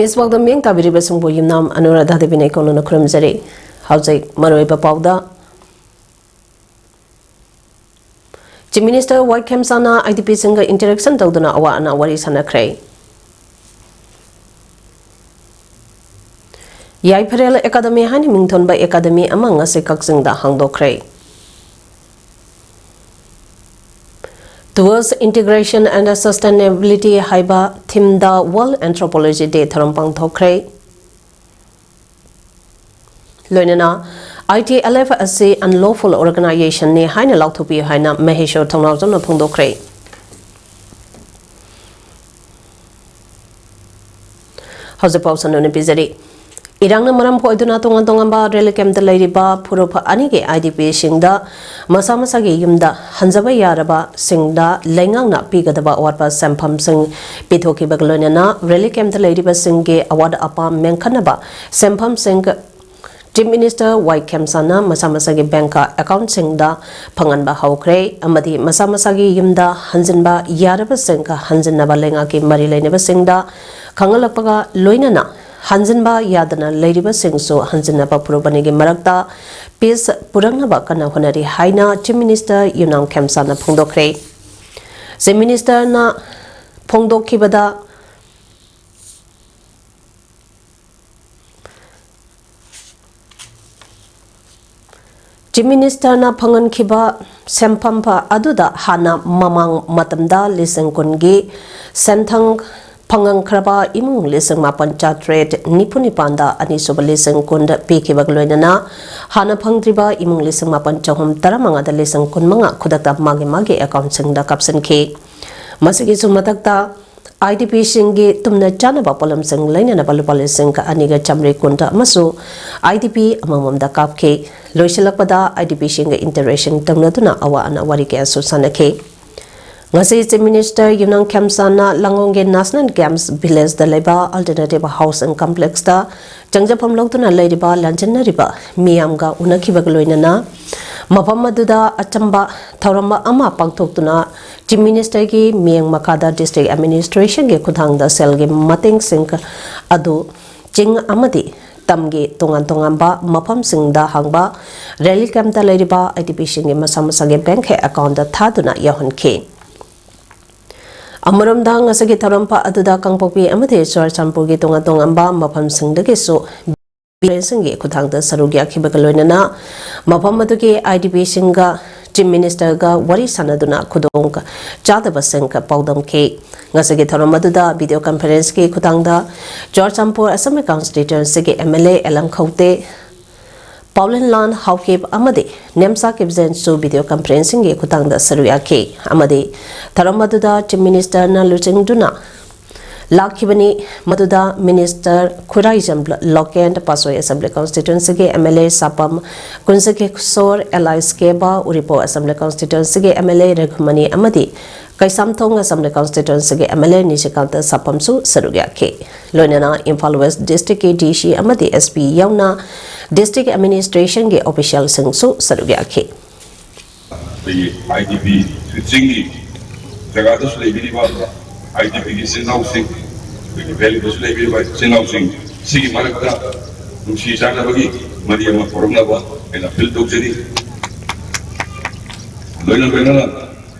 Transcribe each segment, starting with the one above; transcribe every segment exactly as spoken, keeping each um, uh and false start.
ꯏꯁꯋꯥꯜꯗ ꯃꯤꯌꯦꯡ ꯇꯥꯕꯤꯔꯤꯕꯁꯤꯡꯕꯨ ꯌꯨꯝꯅꯥꯝ ꯑꯅꯨꯔꯥꯙꯥ ꯗꯦꯕꯤꯅ ꯏꯀꯣꯛꯅꯅ ꯈꯨꯔꯨꯝꯖꯔꯤ꯫ ꯍꯧꯖꯤꯛ ꯃꯔꯨꯑꯣꯏꯕ ꯄꯥꯎꯗ꯫ Chief Minister ꯋꯥꯏ ꯈꯦꯝꯆꯥꯅ IDPꯁꯤꯡꯒ interaction ꯇꯧꯗꯨꯅ ꯑꯋꯥ ꯑꯅꯥ ꯋꯥꯔꯤ ꯁꯥꯅꯈ꯭ꯔꯦ꯫ ꯌꯥꯏꯐꯔꯦꯜ Academy ꯍꯥꯏꯅ ꯃꯤꯡꯊꯣꯟꯕ academy ꯑꯃ ꯉꯁꯤ ꯀꯛꯆꯤꯡꯗ ꯍꯥꯡꯗꯣꯛꯈ꯭ꯔꯦ꯫ Towards Integration and Sustainability ꯍꯥꯏꯕ themeꯗ World Anthropology Day ꯊꯧꯔꯝ ꯄꯥꯡꯊꯣꯛꯈ꯭ꯔꯦ꯫ ꯂꯣꯏꯅꯅ ITLF ꯑꯁꯤ unlawful organizationꯅꯤ ꯍꯥꯏꯅ ꯂꯥꯎꯊꯣꯛꯄꯤꯌꯨ ꯍꯥꯏꯅ ꯃꯍꯦꯁꯣꯔ ꯊꯧꯅꯥꯎꯖꯝꯅ ꯐꯣꯡꯗꯣꯛꯈ꯭ꯔꯦ꯫ ꯍꯧꯖꯤꯛ ꯄꯥꯎ ꯁꯟꯗꯣꯛꯅ ꯄꯤꯖꯔꯤ꯫ ꯏꯔꯥꯡꯅ ꯃꯔꯝ ꯑꯣꯏꯗꯨꯅ ꯇꯣꯉꯥꯟ ꯇꯣꯉꯥꯟꯕ relief campꯇ ꯂꯩꯔꯤꯕ ꯐꯨꯔꯨꯞ ꯑꯅꯤꯒꯤ IDPꯁꯤꯡꯗ ꯃꯁꯥ ꯃꯁꯥꯒꯤ ꯌꯨꯝꯗ ꯍꯟꯖꯕ ꯌꯥꯔꯕꯁꯤꯡꯗ ꯂꯩꯉꯥꯛꯅ ꯄꯤꯒꯗꯕ ꯑꯋꯥꯠꯄ ꯁꯦꯟꯐꯝꯁꯤꯡ ꯄꯤꯊꯣꯛꯈꯤꯕꯒ ꯂꯣꯏꯅꯅ relief campꯇ ꯂꯩꯔꯤꯕꯁꯤꯡꯒꯤ ꯑꯋꯥꯠ ꯑꯄꯥ ꯃꯦꯟꯈꯠꯅꯕ ꯁꯦꯟꯐꯝꯁꯤꯡ Chief Minister ꯋꯥꯏ ꯈꯦꯝꯆꯥꯅ ꯃꯁꯥ ꯃꯁꯥꯒꯤ bank accountꯁꯤꯡꯗ ꯐꯪꯍꯟꯕ ꯍꯧꯈ꯭ꯔꯦ ꯑꯃꯗꯤ ꯃꯁꯥ ꯃꯁꯥꯒꯤ ꯌꯨꯝꯗ ꯍꯟꯖꯤꯟꯕ ꯌꯥꯔꯕꯁꯤꯡ ꯍꯟꯖꯤꯟꯅꯕ ꯂꯩꯉꯥꯛꯀꯤ ꯃꯔꯤ ꯂꯩꯅꯕꯁꯤꯡꯗ ꯈꯪꯍꯜꯂꯛꯄꯒ ꯂꯣꯏꯅꯅ ꯍꯟꯖꯤꯟꯕ ꯌꯥꯗꯅ ꯂꯩꯔꯤꯕꯁꯤꯡꯁꯨ ꯍꯟꯖꯤꯟꯅꯕ ꯐꯨꯔꯨꯞ ꯑꯅꯤꯒꯤ ꯃꯔꯛꯇ peace ꯄꯨꯔꯛꯅꯕ ꯀꯟꯅ ꯍꯣꯠꯅꯔꯤ ꯍꯥꯏꯅ Chief Minister ꯌꯨꯝꯅꯥꯝ ꯈꯦꯝꯆꯥꯅ ꯐꯣꯡꯗꯣꯛꯈ꯭ꯔꯦ꯫ Chief Ministerꯅ ꯐꯣꯡꯗꯣꯛꯈꯤꯕꯗ, Chief Ministerꯅ ꯐꯪꯍꯟꯈꯤꯕ ꯁꯦꯟꯐꯝ ꯑꯗꯨꯗ ꯍꯥꯟꯅ ꯃꯃꯥꯡ ꯃꯇꯝꯗ ꯂꯤꯁꯤꯡ ꯀꯨꯟꯒꯤ ꯁꯦꯟꯊꯪ ꯐꯪꯍꯟꯈ꯭ꯔꯕ ꯏꯃꯨꯡ ꯂꯤꯁꯤꯡ ꯃꯥꯄꯟ ꯆꯥꯇ꯭ꯔꯦꯠ ꯅꯤꯐꯨ ꯅꯤꯄꯥꯟꯗ ꯑꯅꯤꯁꯨꯕ ꯂꯤꯁꯤꯡ ꯀꯨꯟ ꯄꯤꯈꯤꯕꯒ ꯂꯣꯏꯅꯅ ꯍꯥꯟꯅ ꯐꯪꯗ꯭ꯔꯤꯕ ꯏꯃꯨꯡ ꯂꯤꯁꯤꯡ ꯃꯥꯄꯟ ꯆꯍꯨꯝ ꯇꯔꯥꯃꯉꯥꯗ ꯂꯤꯁꯤꯡ ꯀꯨꯟꯃꯉꯥ ꯈꯨꯗꯛꯇ ꯃꯥꯒꯤ ꯃꯥꯒꯤ accountꯁꯤꯡꯗ ꯀꯥꯞꯁꯤꯟꯈꯤ꯫ ꯃꯁꯤꯒꯤꯁꯨ ꯃꯊꯛꯇ IDPꯁꯤꯡꯒꯤ ꯇꯨꯝꯅ ꯆꯥꯅꯕ ꯄꯣꯠꯂꯝꯁꯤꯡ ꯂꯩꯅꯅꯕ ꯂꯨꯄꯥ ꯂꯤꯁꯤꯡ ꯑꯅꯤꯒ ꯆꯥꯃꯔꯤ ꯀꯨꯟ ꯑꯃꯁꯨ IDP ꯑꯃꯃꯝꯗ ꯀꯥꯞꯈꯤ꯫ ꯂꯣꯏꯁꯤꯜꯂꯛꯄꯗ IDPꯁꯤꯡꯒ interaction ꯇꯧꯅꯗꯨꯅ ꯑꯋꯥ ꯑꯅꯥ ꯋꯥꯔꯤ ꯀꯌꯥꯁꯨ ꯁꯥꯟꯅꯈꯤ꯫ ꯉꯁꯤ Chief Minister ꯌꯨꯝꯅꯥꯝ ꯈꯦꯝꯆꯥꯟꯅ ꯂꯥꯡꯒꯣꯡꯒꯤ National Games Village ꯗ ꯂꯩꯕ Alternative Housing Complex ꯇ ꯆꯪꯖꯐꯝ ꯂꯧꯗꯨꯅ ꯂꯩꯔꯤꯕ ꯂꯥꯟꯖꯤꯟꯅꯔꯤꯕ ꯃꯤꯌꯥꯝꯒ ꯎꯅꯈꯤꯕꯒ ꯂꯣꯏꯅꯅ ꯃꯐꯝ ꯑꯗꯨꯗ ꯑꯆꯝꯕ ꯊꯧꯔꯝ ꯑꯃ ꯄꯥꯡꯊꯣꯛꯇꯨꯅ Chief Minister ꯒꯤ ꯃꯤꯠꯌꯦꯡ ꯃꯈꯥꯗ District Administration ꯒꯤ ꯈꯨꯠꯊꯥꯡꯗ ꯁꯦꯜꯒꯤ ꯃꯇꯦꯡꯁꯤꯡ ꯑꯗꯨ ꯆꯤꯡ ꯑꯃꯗꯤ ꯇꯝꯒꯤ ꯇꯣꯉꯥꯟ ꯇꯣꯉꯥꯟꯕ ꯃꯐꯝꯁꯤꯡꯗ ꯍꯥꯡꯕ relief camp ꯇ ꯂꯩꯔꯤꯕ IDP ꯁꯤꯡꯒꯤ ꯃꯁꯥ ꯃꯁꯥꯒꯤ bank account ꯇ ꯊꯥꯗꯨꯅ ꯌꯥꯎꯍꯟꯈꯤ꯫ ꯑꯃꯔꯣꯝꯗ ꯉꯁꯤꯒꯤ ꯊꯧꯔꯝ ꯑꯗꯨꯗ ꯀꯥꯡꯄꯣꯛꯄꯤ ꯑꯃꯗꯤ ꯆꯨꯔꯆꯥꯟꯄꯨꯔꯒꯤ ꯇꯣꯉꯥꯟ ꯇꯣꯉꯥꯟꯕ ꯃꯐꯝꯁꯤꯡꯗꯒꯤꯁꯨ ꯕꯤꯔꯦꯟꯁꯤꯡꯒꯤ ꯈꯨꯠꯊꯥꯡꯗ ꯁꯔꯨꯛ ꯌꯥꯈꯤꯕꯒ ꯂꯣꯏꯅꯅ ꯃꯐꯝ ꯑꯗꯨꯒꯤ IDP ꯁꯤꯡꯒ Chief Minister ꯒ ꯋꯥꯔꯤ ꯁꯥꯟꯅꯗꯨꯅ ꯈꯨꯗꯣꯡ ꯆꯥꯗꯕꯁꯤꯡ ꯄꯥꯎꯗꯝꯈꯤ꯫ ꯉꯁꯤꯒꯤ ꯊꯧꯔꯝ ꯑꯗꯨꯗ video conference ꯀꯤ ꯈꯨꯠꯊꯥꯡꯗ ꯆꯨꯔꯆꯥꯟꯄꯨꯔ Assembly Constituency ꯒꯤ MLA ꯑꯦꯂꯪ ꯈꯧꯇꯦ, ꯄꯥꯎꯂꯦꯟꯂꯥꯟ ꯍꯥꯎꯀꯤꯞ ꯑꯃꯗꯤ ꯅꯦꯝꯆꯥ ꯀꯤꯞꯖꯦꯟꯁꯨ video conferencing ꯒꯤ ꯈꯨꯠꯊꯥꯡꯗ ꯁꯔꯨꯛ ꯌꯥꯈꯤ ꯑꯃꯗꯤ ꯊꯧꯔꯝ ꯑꯗꯨꯗ Chief Minister ꯅ ꯂꯨꯆꯤꯡꯗꯨꯅ ꯂꯥꯛꯈꯤꯕꯅꯤ꯫ ꯃꯗꯨꯗ Minister ꯈꯨꯔꯥꯏꯖꯝ ꯂꯣꯀꯦꯟ, ꯄꯥꯠꯁꯣꯏ Assembly Constituency ꯒꯤ MLA ꯁꯥꯄꯝ ꯀꯨꯟꯖꯀꯤꯁꯣꯔ, ꯑꯦꯂꯥꯏꯁ ꯀꯦꯕ, ꯎꯔꯤꯄꯣꯛ Assembly Constituency ꯒꯤ MLA ꯔꯘꯨꯃꯅꯤ ꯑꯃꯗꯤ ꯀꯩꯁꯥꯝꯊꯣꯡ Assembly Constituency ꯒꯤ MLA ꯅꯤꯁꯤꯀꯥꯟꯇ ꯁꯥꯄꯝꯁꯨ ꯁꯔꯨꯛ ꯌꯥꯈꯤ꯫ ꯂꯣꯏꯅꯅ ꯏꯝꯐꯥꯜ West District ꯀꯤ DC ꯑꯃꯗꯤ SP ꯌꯥꯎꯅ District Administration ꯒꯤ official ꯁꯤꯡꯁꯨ ꯁꯔꯨꯛ ꯌꯥꯈꯤ꯫ ꯑꯩꯈꯣꯏꯒꯤ IDP ꯆꯤꯡꯒꯤ ꯖꯒꯥꯗꯁꯨ ꯂꯩꯕꯤꯔꯤꯕ IDP ꯒꯤ ꯏꯆꯤꯟ ꯏꯅꯥꯎꯁꯤꯡ, ꯑꯩꯈꯣꯏꯒꯤ valley ꯗꯁꯨ ꯂꯩꯕꯤꯔꯤꯕ ꯏꯆꯤꯟ ꯏꯅꯥꯎꯁꯤꯡ, ꯁꯤꯒꯤ ꯃꯔꯛꯇ ꯅꯨꯡꯁꯤ ꯆꯥꯟꯅꯕꯒꯤ ꯃꯔꯤ ꯑꯃ ꯍꯧꯔꯛꯅꯕ ꯑꯩꯅ appeal ꯇꯧꯖꯔꯤ꯫ ꯂꯣꯏꯅ ꯂꯣꯏꯅꯅ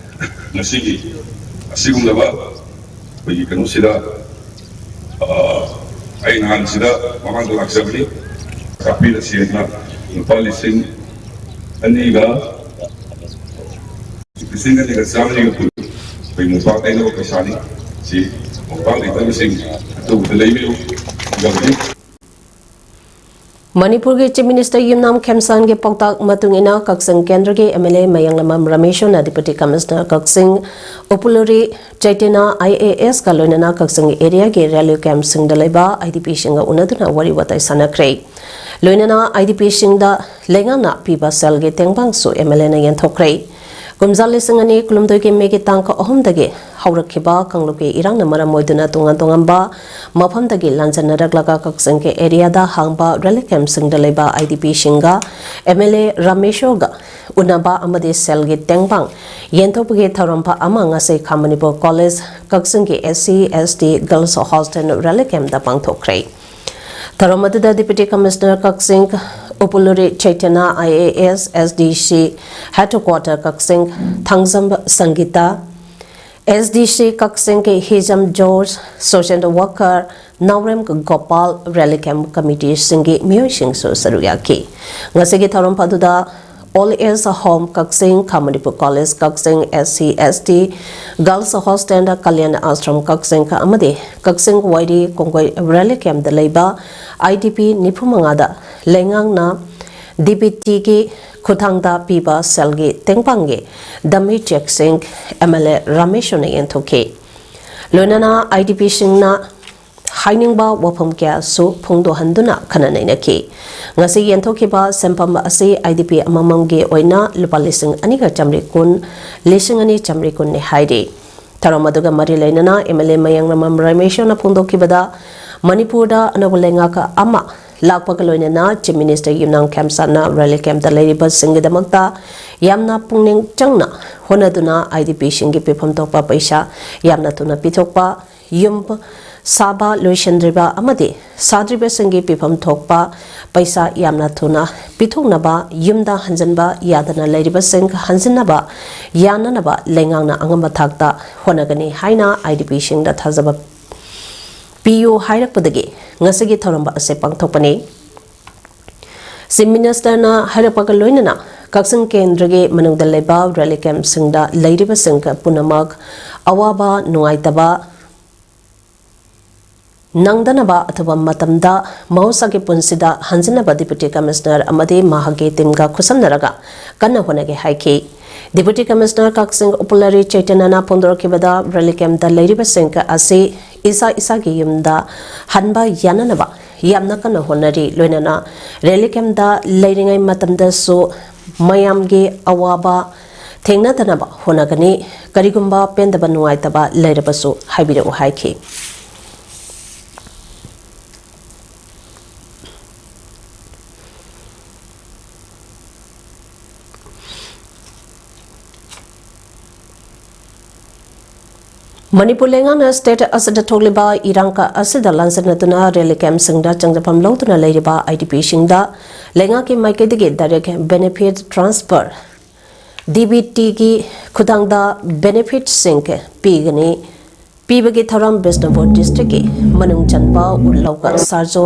ꯉꯁꯤꯒꯤ ꯑꯁꯤꯒꯨꯝꯂꯕ ꯑꯩꯈꯣꯏꯒꯤ ꯀꯩꯅꯣꯁꯤꯗ, ꯑ, ꯑꯩ ꯅꯍꯥꯟꯁꯤꯗ ꯃꯃꯥꯡꯗ ꯂꯥꯛꯆꯕꯅꯤ꯫ ꯇꯥꯛꯄꯤꯔꯁꯤ ꯍꯥꯏꯅ ꯂꯨꯄꯥ ꯂꯤꯁꯤꯡ ꯑꯅꯤꯒ, ꯂꯤꯁꯤꯡ ꯑꯅꯤꯒ ꯆꯥꯝꯃꯔꯤꯒ ꯀꯨꯟ꯫ ꯑꯩꯈꯣꯏ ꯃꯣꯝꯄꯥꯛ ꯂꯩꯅꯕ ꯄꯩꯁꯥꯅꯤ꯫ ꯁꯤ ꯃꯣꯝꯄꯥꯛ ꯂꯩꯇꯕꯁꯤꯡ ꯑꯊꯨꯕꯗ ꯂꯩꯕꯤꯌꯨ꯫ ꯃꯅꯤꯄꯨꯔꯒꯤ Chief Minister ꯌꯨꯝꯅꯥꯝ ꯈꯦꯝꯆꯥꯟꯒꯤ ꯄꯥꯎꯇꯥꯛ ꯃꯇꯨꯡ ꯏꯟꯅ ꯀꯛꯆꯤꯡ ꯀꯦꯟꯗ꯭ꯔꯒꯤ MLA ꯃꯌꯥꯡꯂꯝꯕꯝ ꯔꯃꯦꯁꯅ Deputy Commissioner ꯀꯛꯆꯤꯡ ꯎꯄꯨꯂꯨꯔꯤ ꯆꯩꯇꯅ IAS ꯀ ꯂꯣꯏꯅꯅ ꯀꯛꯆꯤꯡ area ꯒꯤ relief camp ꯁꯤꯡꯗ ꯂꯩꯕ IDP ꯁꯤꯡꯒ ꯎꯅꯗꯨꯅ ꯋꯥꯔꯤ ꯋꯥꯇꯥꯏ ꯁꯥꯟꯅꯈ꯭ꯔꯦ꯫ ꯂꯣꯏꯅꯅ IDP ꯁꯤꯡꯗ ꯂꯩꯉꯥꯛꯅ ꯄꯤꯕ ꯁꯦꯜꯒꯤ ꯇꯦꯡꯕꯥꯡꯁꯨ MLA ꯅ ꯌꯦꯟꯊꯣꯛꯈ꯭ꯔꯦ꯫ ꯀꯨꯝꯖꯥ ꯂꯤꯁꯤꯡ ꯑꯅꯤ ꯀꯨꯟꯍꯨꯝꯗꯣꯏꯒꯤ ꯃꯦꯒꯤ ꯇꯥꯡ ꯑꯍꯨꯝꯗꯒꯤ ꯍꯧꯔꯛꯈꯤꯕ ꯀꯥꯡꯂꯨꯞꯀꯤ ꯏꯔꯥꯡꯅ ꯃꯔꯝ ꯑꯣꯏꯗꯨꯅ ꯇꯣꯉꯥꯟ ꯇꯣꯉꯥꯟꯕ ꯃꯐꯝꯗꯒꯤ ꯂꯥꯟꯖꯟꯅꯔꯛꯂꯒ ꯀꯛꯆꯤꯡꯒꯤ ꯑꯦꯔꯤꯌꯥꯗ ꯍꯥꯡꯕ ꯔꯤꯂꯤꯐ ꯀꯦꯝꯞꯁꯤꯡꯗ ꯂꯩꯕ I D ꯄꯤꯁꯤꯡꯒ M L A ꯔꯥꯃꯦꯁꯣꯔꯒ ꯎꯅꯕ ꯑꯃꯗꯤ ꯁꯦꯜꯒꯤ ꯇꯦꯡꯕꯥꯡ ꯌꯦꯟꯊꯣꯛꯄꯒꯤ ꯊꯧꯔꯝ ꯑꯃ ꯉꯁꯤ ꯈꯥ ꯃꯅꯤꯄꯨꯔ ꯀꯣꯂꯦꯖ ꯀꯛꯆꯤꯡꯒꯤ S C S T girls hostel relief ꯀꯦꯝꯞꯇ ꯄꯥꯡꯊꯣꯛꯈ꯭ꯔꯦ꯫ ꯊꯧꯔꯝ ꯑꯗꯨꯗ deputy commissioner Kakching ꯎꯄꯨꯂꯨꯔꯤ ꯆꯩꯇꯅ, I A S, S D ꯁꯤ ꯍꯦꯗꯀ꯭ꯋꯥꯇꯔ ꯀꯛꯆꯤꯡ ꯊꯥꯡꯖꯝ ꯁꯪꯒꯤꯇꯥ, ꯑꯦꯁ ꯗꯤ ꯁꯤ ꯀꯛꯆꯤꯡꯒꯤ ꯍꯤꯖꯝ ꯖꯣꯔꯖ, ꯁꯣꯁꯤꯌꯦꯜ ꯋꯥꯔꯀꯔ ꯅꯥꯎꯔꯦꯝ ꯒꯣꯄꯥꯜ, ꯔꯤꯂꯤꯐ ꯀꯦꯝꯞ ꯀꯃꯤꯇꯤꯁꯤꯡꯒꯤ ꯃꯤꯑꯣꯏꯁꯤꯡꯁꯨ ꯁꯔꯨꯛ ꯌꯥꯈꯤ꯫ ꯉꯁꯤꯒꯤ ꯊꯧꯔꯝ ꯑꯗꯨꯗ ꯑꯣꯜ ꯑꯦꯖ ꯍꯣꯝ ꯀꯛꯆꯤꯡ, ꯈꯥ ꯃꯅꯤꯄꯨꯔ ꯀꯣꯂꯦꯖ ꯀꯛꯆꯤꯡ, S C S T girls hostel, Kalyan Ashram ꯀꯛꯆꯤꯡ ꯑꯃꯗꯤ ꯀꯛꯆꯤꯡ ꯋꯥꯏꯔꯤ ꯀꯣꯡꯒꯣꯏ ꯔꯤꯂꯤꯐ ꯀꯦꯝꯞꯇ ꯂꯩꯕ ꯑꯥꯏ ꯗꯤ ꯄꯤ ꯅꯤꯐꯨ ꯃꯉꯥꯗ ꯂꯩꯉꯥꯛꯅ ꯗꯤ ꯕꯤ ꯇꯤꯒꯤ ꯈꯨꯠꯊꯥꯡꯗ ꯄꯤꯕ ꯁꯦꯜꯒꯤ ꯇꯦꯡꯕꯥꯡꯒꯤ ꯗꯃꯤ ꯆꯦꯛꯁꯤꯡ ꯑꯦꯝ ꯑꯦꯜ ꯑꯦ ꯔꯥꯃꯦꯁꯣꯔꯅ ꯌꯦꯟꯊꯣꯛꯈꯤ꯫ ꯂꯣꯏꯅꯅ ꯑꯥꯏ ꯗꯤ ꯄꯤꯁꯤꯡꯅ ꯍꯥꯏꯅꯤꯡꯕ ꯋꯥꯐꯝ ꯀꯌꯥꯁꯨ ꯐꯣꯡꯗꯣꯛꯍꯟꯗꯨꯅ ꯈꯟꯅ ꯅꯩꯅꯈꯤ꯫ ꯉꯁꯤ ꯌꯦꯟꯊꯣꯛꯈꯤꯕ ꯁꯦꯟꯐꯝ ꯑꯁꯤ ꯑꯥꯏ ꯗꯤ ꯄꯤ ꯑꯃꯃꯝꯒꯤ ꯑꯣꯏꯅ ꯂꯨꯄꯥ ꯂꯤꯁꯤꯡ ꯑꯅꯤꯒ ꯆꯥꯃꯔꯤ ꯀꯨꯟ, ꯂꯤꯁꯤꯡ ꯑꯅꯤ ꯆꯥꯃꯔꯤ ꯀꯨꯟꯅꯤ ꯍꯥꯏꯔꯤ꯫ ꯊꯧꯔꯝ ꯑꯗꯨꯒ ꯃꯔꯤ ꯂꯩꯅꯅ ꯑꯦꯝ ꯑꯦꯜ ꯑꯦ ꯃꯌꯥꯡꯂꯝꯕꯝ ꯔꯥꯃꯦꯁꯣꯔꯅ ꯐꯣꯡꯗꯣꯛꯈꯤꯕꯗ, ꯃꯅꯤꯄꯨꯔꯗ ꯑꯅꯧꯕ ꯂꯩꯉꯥꯛ ꯑꯃ ꯂꯥꯛꯄꯒ ꯂꯣꯏꯅꯅ ꯆꯤꯐ ꯃꯤꯅꯤꯁꯇꯔ ꯌꯨꯝꯅꯥꯝ ꯈꯦꯝꯆꯥꯟꯅ ꯔꯤꯂꯤꯐ ꯀꯦꯝꯞꯇ ꯂꯩꯔꯤꯕꯁꯤꯡꯒꯤꯗꯃꯛꯇ ꯌꯥꯝꯅ ꯄꯨꯛꯅꯤꯡ ꯆꯪꯅ ꯍꯣꯠꯅꯗꯨꯅ ꯑꯥꯏ ꯗꯤ ꯄꯤꯁꯤꯡꯒꯤ ꯄꯤꯐꯝ ꯊꯣꯛꯄ ꯄꯩꯁꯥ ꯌꯥꯝꯅ ꯊꯨꯅ ꯄꯤꯊꯣꯛꯄ, ꯌꯨꯝ ꯁꯥꯕ ꯂꯣꯏꯁꯤꯟꯗ꯭ꯔꯤꯕ ꯑꯃꯗꯤ ꯁꯥꯗ꯭ꯔꯤꯕꯁꯤꯡꯒꯤ ꯄꯤꯐꯝ ꯊꯣꯛꯄ ꯄꯩꯁꯥ ꯌꯥꯝꯅ ꯊꯨꯅ ꯄꯤꯊꯣꯛꯅꯕ, ꯌꯨꯝꯗ ꯍꯟꯖꯤꯟꯕ ꯌꯥꯗꯅ ꯂꯩꯔꯤꯕꯁꯤꯡ ꯍꯟꯖꯤꯟꯅꯕ ꯌꯥꯅꯅꯕ ꯂꯩꯉꯥꯛꯅ ꯑꯉꯝꯕ ꯊꯥꯛꯇ ꯍꯣꯠꯅꯒꯅꯤ ꯍꯥꯏꯅ ꯑꯥꯏ ꯗꯤ ꯄꯤꯁꯤꯡꯗ ꯊꯥꯖꯕ ꯄꯤꯌꯨ ꯍꯥꯏꯔꯛꯄꯗꯒꯤ ꯉꯁꯤꯒꯤ ꯊꯧꯔꯝ ꯑꯁꯤ ꯄꯥꯡꯊꯣꯛꯄꯅꯤ꯫ ꯆꯤꯐ ꯃꯤꯅꯤꯁꯇꯔꯅ ꯍꯥꯏꯔꯛꯄꯒ ꯂꯣꯏꯅꯅ ꯀꯛꯆꯤꯡ ꯀꯦꯟꯗ꯭ꯔꯒꯤ ꯃꯅꯨꯡꯗ ꯂꯩꯕ ꯔꯤꯂꯤꯐ ꯀꯦꯝꯞꯁꯤꯡꯗ ꯂꯩꯔꯤꯕꯁꯤꯡ ꯄꯨꯝꯅꯃꯛ ꯑꯋꯥꯕ ꯅꯨꯡꯉꯥꯏꯇꯕ ꯅꯪꯗꯅꯕ ꯑꯊꯨꯕ ꯃꯇꯝꯗ ꯃꯍꯧꯁꯥꯒꯤ ꯄꯨꯟꯁꯤꯗ ꯍꯟꯖꯤꯟꯅꯕ ꯗꯤꯄ꯭ꯌꯨꯇꯤ ꯀꯃꯤꯁꯅꯔ ꯑꯃꯗꯤ ꯃꯍꯥꯛꯀꯤ ꯇꯤꯝꯒ ꯈꯨꯠꯁꯝꯅꯔꯒ ꯀꯟꯅ ꯍꯣꯠꯅꯒꯦ ꯍꯥꯏꯈꯤ꯫ ꯗꯤꯄ꯭ꯌꯨꯇꯤ ꯀꯃꯤꯁꯅꯔ ꯀꯛꯆꯤꯡ ꯎꯄꯨꯂꯥꯔꯤ ꯆꯩꯇꯟꯌꯅ ꯐꯣꯡꯗꯣꯔꯛꯈꯤꯕꯗ, ꯔꯤꯂꯤꯐ ꯀꯦꯝꯞꯇ ꯂꯩꯔꯤꯕꯁꯤꯡ ꯑꯁꯤ ꯏꯁꯥ ꯏꯁꯥꯒꯤ ꯌꯨꯝꯗ ꯍꯟꯕ ꯌꯥꯅꯅꯕ ꯌꯥꯝꯅ ꯀꯟꯅ ꯍꯣꯠꯅꯔꯤ꯫ ꯂꯣꯏꯅꯅ ꯔꯤꯂꯤꯐ ꯀꯦꯝꯞꯇ ꯂꯩꯔꯤꯉꯩ ꯃꯇꯝꯗꯁꯨ ꯃꯌꯥꯝꯒꯤ ꯑꯋꯥꯕ ꯊꯦꯡꯅꯗꯅꯕ ꯍꯣꯠꯅꯒꯅꯤ꯫ ꯀꯔꯤꯒꯨꯝꯕ ꯄꯦꯟꯗꯕ ꯅꯨꯡꯉꯥꯏꯇꯕ ꯂꯩꯔꯕꯁꯨ ꯍꯥꯏꯕꯤꯔꯛꯎ ꯍꯥꯏꯈꯤ꯫ ꯃꯅꯤꯄꯨꯔ ꯂꯩꯉꯥꯛꯅ state ꯑꯁꯤꯗ ꯊꯣꯛꯂꯤꯕ ꯏꯔꯥꯡ ꯑꯁꯤꯗ ꯂꯥꯟꯖꯟꯅꯗꯨꯅ relief camp ꯁꯤꯡꯗ ꯆꯪꯖꯐꯝ ꯂꯧꯗꯨꯅ ꯂꯩꯔꯤꯕ IDP ꯁꯤꯡꯗ ꯂꯩꯉꯥꯛꯀꯤ ꯃꯥꯏꯀꯩꯗꯒꯤ direct benefit transfer, DBT ꯒꯤ ꯈꯨꯊꯥꯡꯗ benefit ꯁꯤꯡ ꯄꯤꯒꯅꯤ꯫ ꯄꯤꯕꯒꯤ ꯊꯧꯔꯝ ꯕꯤꯁꯅꯨꯄꯨꯔ district ꯀꯤ ꯃꯅꯨꯡ ꯆꯟꯕ ꯎꯂꯧꯀ ꯁꯥꯔꯖꯣ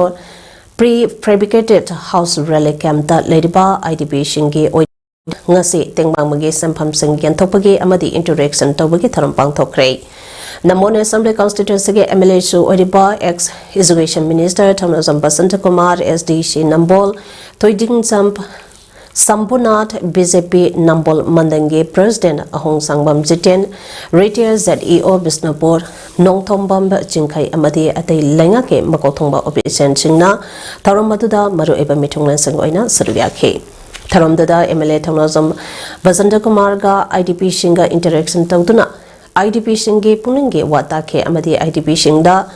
pre-fabricated house relief camp ꯇ ꯂꯩꯔꯤꯕ IDP ꯁꯤꯡꯒꯤ ꯑꯣꯏꯅ ꯉꯁꯤ ꯇꯦꯡꯕꯥꯡꯕꯒꯤ ꯁꯦꯟꯐꯝꯁꯤꯡ ꯌꯦꯟꯊꯣꯛꯄꯒꯤ ꯑꯃꯗꯤ interaction ꯇꯧꯕꯒꯤ ꯊꯧꯔꯝ ꯄꯥꯡꯊꯣꯛꯈ꯭ꯔꯦ꯫ ꯅꯝꯕꯣꯜ Assembly constituency ꯒꯤ MLA ꯁꯨ ꯑꯣꯏꯔꯤꯕ ex education minister ꯊꯧꯅꯥꯖꯝ Basanta Kumar, SDC ꯅꯝꯕꯣꯜ, ꯊꯣꯏꯗꯤꯡꯖꯝ ꯁꯝꯕꯨꯅꯥꯊ, BJP ꯅꯝꯕꯣꯜ ꯃꯟꯗꯜꯒꯤ president ꯑꯍꯣꯡꯁꯥꯡꯕꯝ ꯖꯤꯇꯦꯟ, retired ZEO ꯕꯤꯁꯅꯨꯄꯨꯔ, ꯅꯣꯡꯊꯣꯝꯕꯝ ꯆꯤꯡꯈꯩ ꯑꯃꯗꯤ ꯑꯇꯩ ꯂꯩꯉꯥꯛꯀꯤ ꯃꯀꯣꯛ ꯊꯣꯡꯕ official ꯁꯤꯡꯅ ꯊꯧꯔꯝ ꯑꯗꯨꯗ ꯃꯔꯨꯑꯣꯏꯕ ꯃꯤꯊꯨꯡꯂꯦꯟꯁꯤꯡ ꯑꯣꯏꯅ ꯁꯔꯨꯛ ꯌꯥꯈꯤ꯫ ꯊꯧꯔꯝꯗꯨꯗ MLA ꯊꯧꯅꯥꯖꯝ ꯕꯁꯟꯇ ꯀꯨꯃꯥꯔꯒ IDP ꯁꯤꯡꯒ interaction ꯇꯧꯗꯨꯅ IDP ꯁꯤꯡꯒꯤ ꯄꯨꯛꯅꯤꯡꯒꯤ ꯋꯥ ꯇꯥꯈꯤ ꯑꯃꯗꯤ IDP ꯁꯤꯡꯗ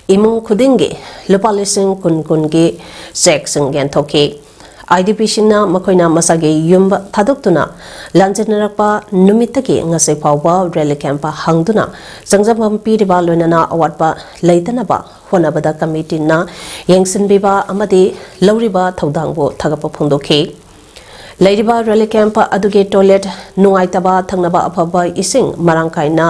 ꯏꯃꯨꯡ ꯈꯨꯗꯤꯡꯒꯤ ꯂꯨꯄꯥ ꯂꯤꯁꯤꯡ ꯀꯨꯟ ꯀꯨꯟꯒꯤ cheque ꯁꯤꯡ ꯌꯦꯟꯊꯣꯛꯈꯤ꯫ IDP ꯁꯤꯡꯅ ꯃꯈꯣꯏꯅ ꯃꯁꯥꯒꯤ ꯌꯨꯝ ꯊꯥꯗꯣꯛꯇꯨꯅ ꯂꯥꯟꯖꯦꯟꯅꯔꯛꯄ ꯅꯨꯃꯤꯠꯇꯒꯤ ꯉꯁꯤ ꯐꯥꯎꯕ relief camp ꯍꯥꯡꯗꯨꯅ ꯆꯪꯖꯐꯝ ꯄꯤꯔꯤꯕ, ꯂꯣꯏꯅꯅ ꯑꯋꯥꯠꯄ ꯂꯩꯇꯅꯕ ꯍꯣꯠꯅꯕꯗ committee ꯅ ꯌꯦꯡꯁꯤꯟꯕꯤꯕ ꯑꯃꯗꯤ ꯂꯧꯔꯤꯕ ꯊꯧꯗꯥꯡꯕꯨ ꯊꯥꯒꯠꯄ ꯐꯣꯡꯗꯣꯛꯈꯤ꯫ ꯂꯩꯔꯤꯕ relief camp ꯑꯗꯨꯒꯤ toilet ꯅꯨꯡꯉꯥꯏꯇꯕ, ꯊꯛꯅꯕ ꯑꯐꯕ ꯏꯁꯤꯡ ꯃꯔꯥꯡ ꯀꯥꯏꯅ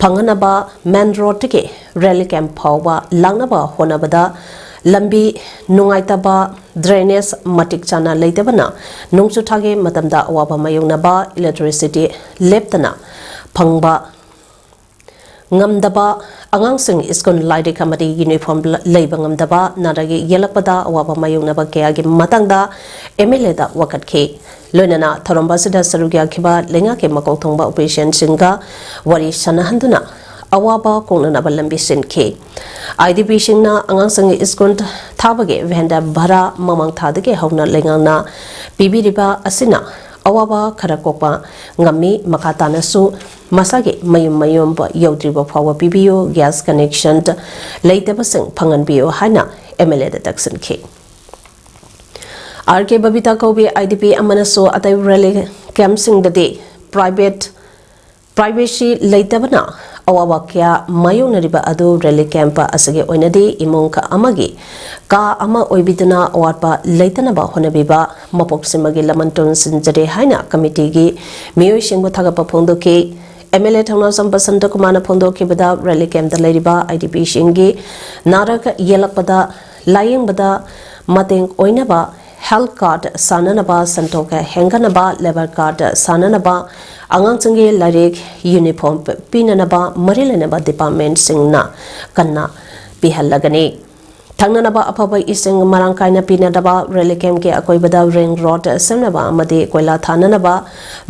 ꯐꯪꯍꯟꯅꯕ main road ꯇꯒꯤ relief camp ꯐꯥꯎꯕ ꯂꯥꯛꯅꯕ ꯍꯣꯠꯅꯕꯗ ꯂꯝꯕꯤ ꯅꯨꯡꯉꯥꯏꯇꯕ, drainage ꯃꯇꯤꯛ ꯆꯥꯅ ꯂꯩꯇꯕꯅ ꯅꯣꯡꯖꯨ ꯊꯥꯒꯤ ꯃꯇꯝꯗ ꯑꯋꯥꯕ ꯃꯥꯌꯣꯛꯅꯕ, electricity ꯂꯦꯞꯇꯅ ꯐꯪꯕ ꯉꯝꯗꯕ, ꯑꯉꯥꯡꯁꯤꯡ school ꯂꯥꯏꯔꯤꯛ ꯑꯃꯗꯤ uniform ꯂ-, ꯂꯩꯕ ꯉꯝꯗꯕ, ꯅꯥꯔꯛ ꯌꯦꯛꯂꯛꯄꯗ ꯑꯋꯥꯕ ꯃꯥꯌꯣꯛꯅꯕ ꯀꯌꯥꯒꯤ ꯃꯇꯥꯡꯗ MLA ꯗ ꯋꯥꯀꯠꯈꯤ꯫ ꯂꯣꯏꯅꯅ ꯊꯧꯔꯝ ꯑꯁꯤꯗ ꯁꯔꯨꯛ ꯌꯥꯈꯤꯕ ꯂꯩꯉꯥꯛꯀꯤ ꯃꯀꯣꯛ ꯊꯣꯡꯕ official ꯁꯤꯡꯒ ꯋꯥꯔꯤ ꯁꯥꯟꯅꯍꯟꯗꯨꯅ ꯑꯋꯥꯕ ꯀꯣꯛꯅꯅꯕ ꯂꯝꯕꯤ ꯁꯤꯟꯈꯤ꯫ IDP ꯁꯤꯡꯅ ꯑꯉꯥꯡꯁꯤꯡ school ꯊꯥꯕꯒꯤ van ꯗ ꯚꯔꯥ ꯃꯃꯥꯡ ꯊꯥꯗꯒꯤ ꯍꯧꯅ ꯂꯩꯉꯥꯛꯅ ꯄꯤꯕꯤꯔꯤꯕ ꯑꯁꯤꯅ ꯑꯋꯥꯕ ꯈꯔ ꯀꯣꯛꯄ ꯉꯝꯃꯤ꯫ ꯃꯈꯥ ꯇꯥꯅꯁꯨ ꯃꯁꯥꯒꯤ ꯃꯌꯨꯝ ꯃꯌꯨꯝ ꯌꯧꯗ꯭ꯔꯤꯕ ꯐꯥꯎꯕ ꯄꯤꯕꯤꯌꯨ, gas connection ꯂꯩꯇꯕꯁꯤꯡ ꯐꯪꯍꯟꯕꯤꯌꯨ ꯍꯥꯏꯅ MLAꯗ ꯇꯛꯁꯤꯟꯈꯤ꯫ RK ꯕꯕꯤꯇꯥ ꯀꯧꯕꯤ IDP ꯑꯃꯅꯁꯨ ꯑꯇꯩ relief campꯁꯤꯡꯗꯗꯤ private privacy ꯂꯩꯇꯕꯅ ꯑꯋꯥꯕ ꯀꯌꯥ ꯃꯥꯌꯣꯛꯅꯔꯤꯕ ꯑꯗꯨ relief camp ꯑꯁꯤꯒꯤ ꯑꯣꯏꯅꯗꯤ ꯏꯃꯨꯡ ꯑꯃꯒꯤ ꯀꯥ ꯑꯃ ꯑꯣꯏꯕꯤꯗꯨꯅ ꯑꯋꯥꯠꯄ ꯂꯩꯇꯅꯕ ꯍꯣꯠꯅꯕꯤꯕ ꯃꯄꯣꯛ ꯁꯤꯃꯒꯤ ꯂꯃꯟ ꯇꯣꯟꯁꯤꯟꯖꯔꯤ ꯍꯥꯏꯅ committeeꯒꯤ ꯃꯤꯑꯣꯏꯁꯤꯡꯕꯨ ꯊꯥꯒꯠꯄ ꯐꯣꯡꯗꯣꯛꯈꯤ꯫ MLA ꯊꯧꯅꯥꯖꯝ ꯕꯁꯟꯇ ꯀꯨꯃꯥꯔꯅ ꯐꯣꯡꯗꯣꯛꯈꯤꯕꯗ, relief campꯇ ꯂꯩꯔꯤꯕ IDPꯁꯤꯡꯒꯤ ꯅꯥꯔꯛ ꯌꯦꯛꯂꯛꯄꯗ ꯂꯥꯌꯦꯡꯕꯗ ꯃꯇꯦꯡ ꯑꯣꯏꯅꯕ health card ꯁꯥꯅꯅꯕ, ꯁꯦꯟꯊꯣꯛ ꯍꯦꯟꯒꯠꯅꯕ labour card ꯁꯥꯅꯅꯕ, ꯑꯉꯥꯡꯁꯤꯡꯒꯤ ꯂꯥꯏꯔꯤꯛ, uniform ꯄꯤꯅꯅꯕ ꯃꯔꯤ ꯂꯩꯅꯕ departmentꯁꯤꯡꯅ ꯀꯟꯅ ꯄꯤꯍꯜꯂꯒꯅꯤ꯫ ꯊꯛꯅꯅꯕ ꯑꯐꯕ ꯏꯁꯤꯡ ꯃꯔꯥꯡ ꯀꯥꯏꯅ ꯄꯤꯅꯅꯕ, relief campꯀꯤ ꯑꯀꯣꯏꯕꯗ ring road ꯁꯦꯝꯅꯕ ꯑꯃꯗꯤ ꯀꯣꯏꯂꯥ ꯊꯥꯅꯅꯕ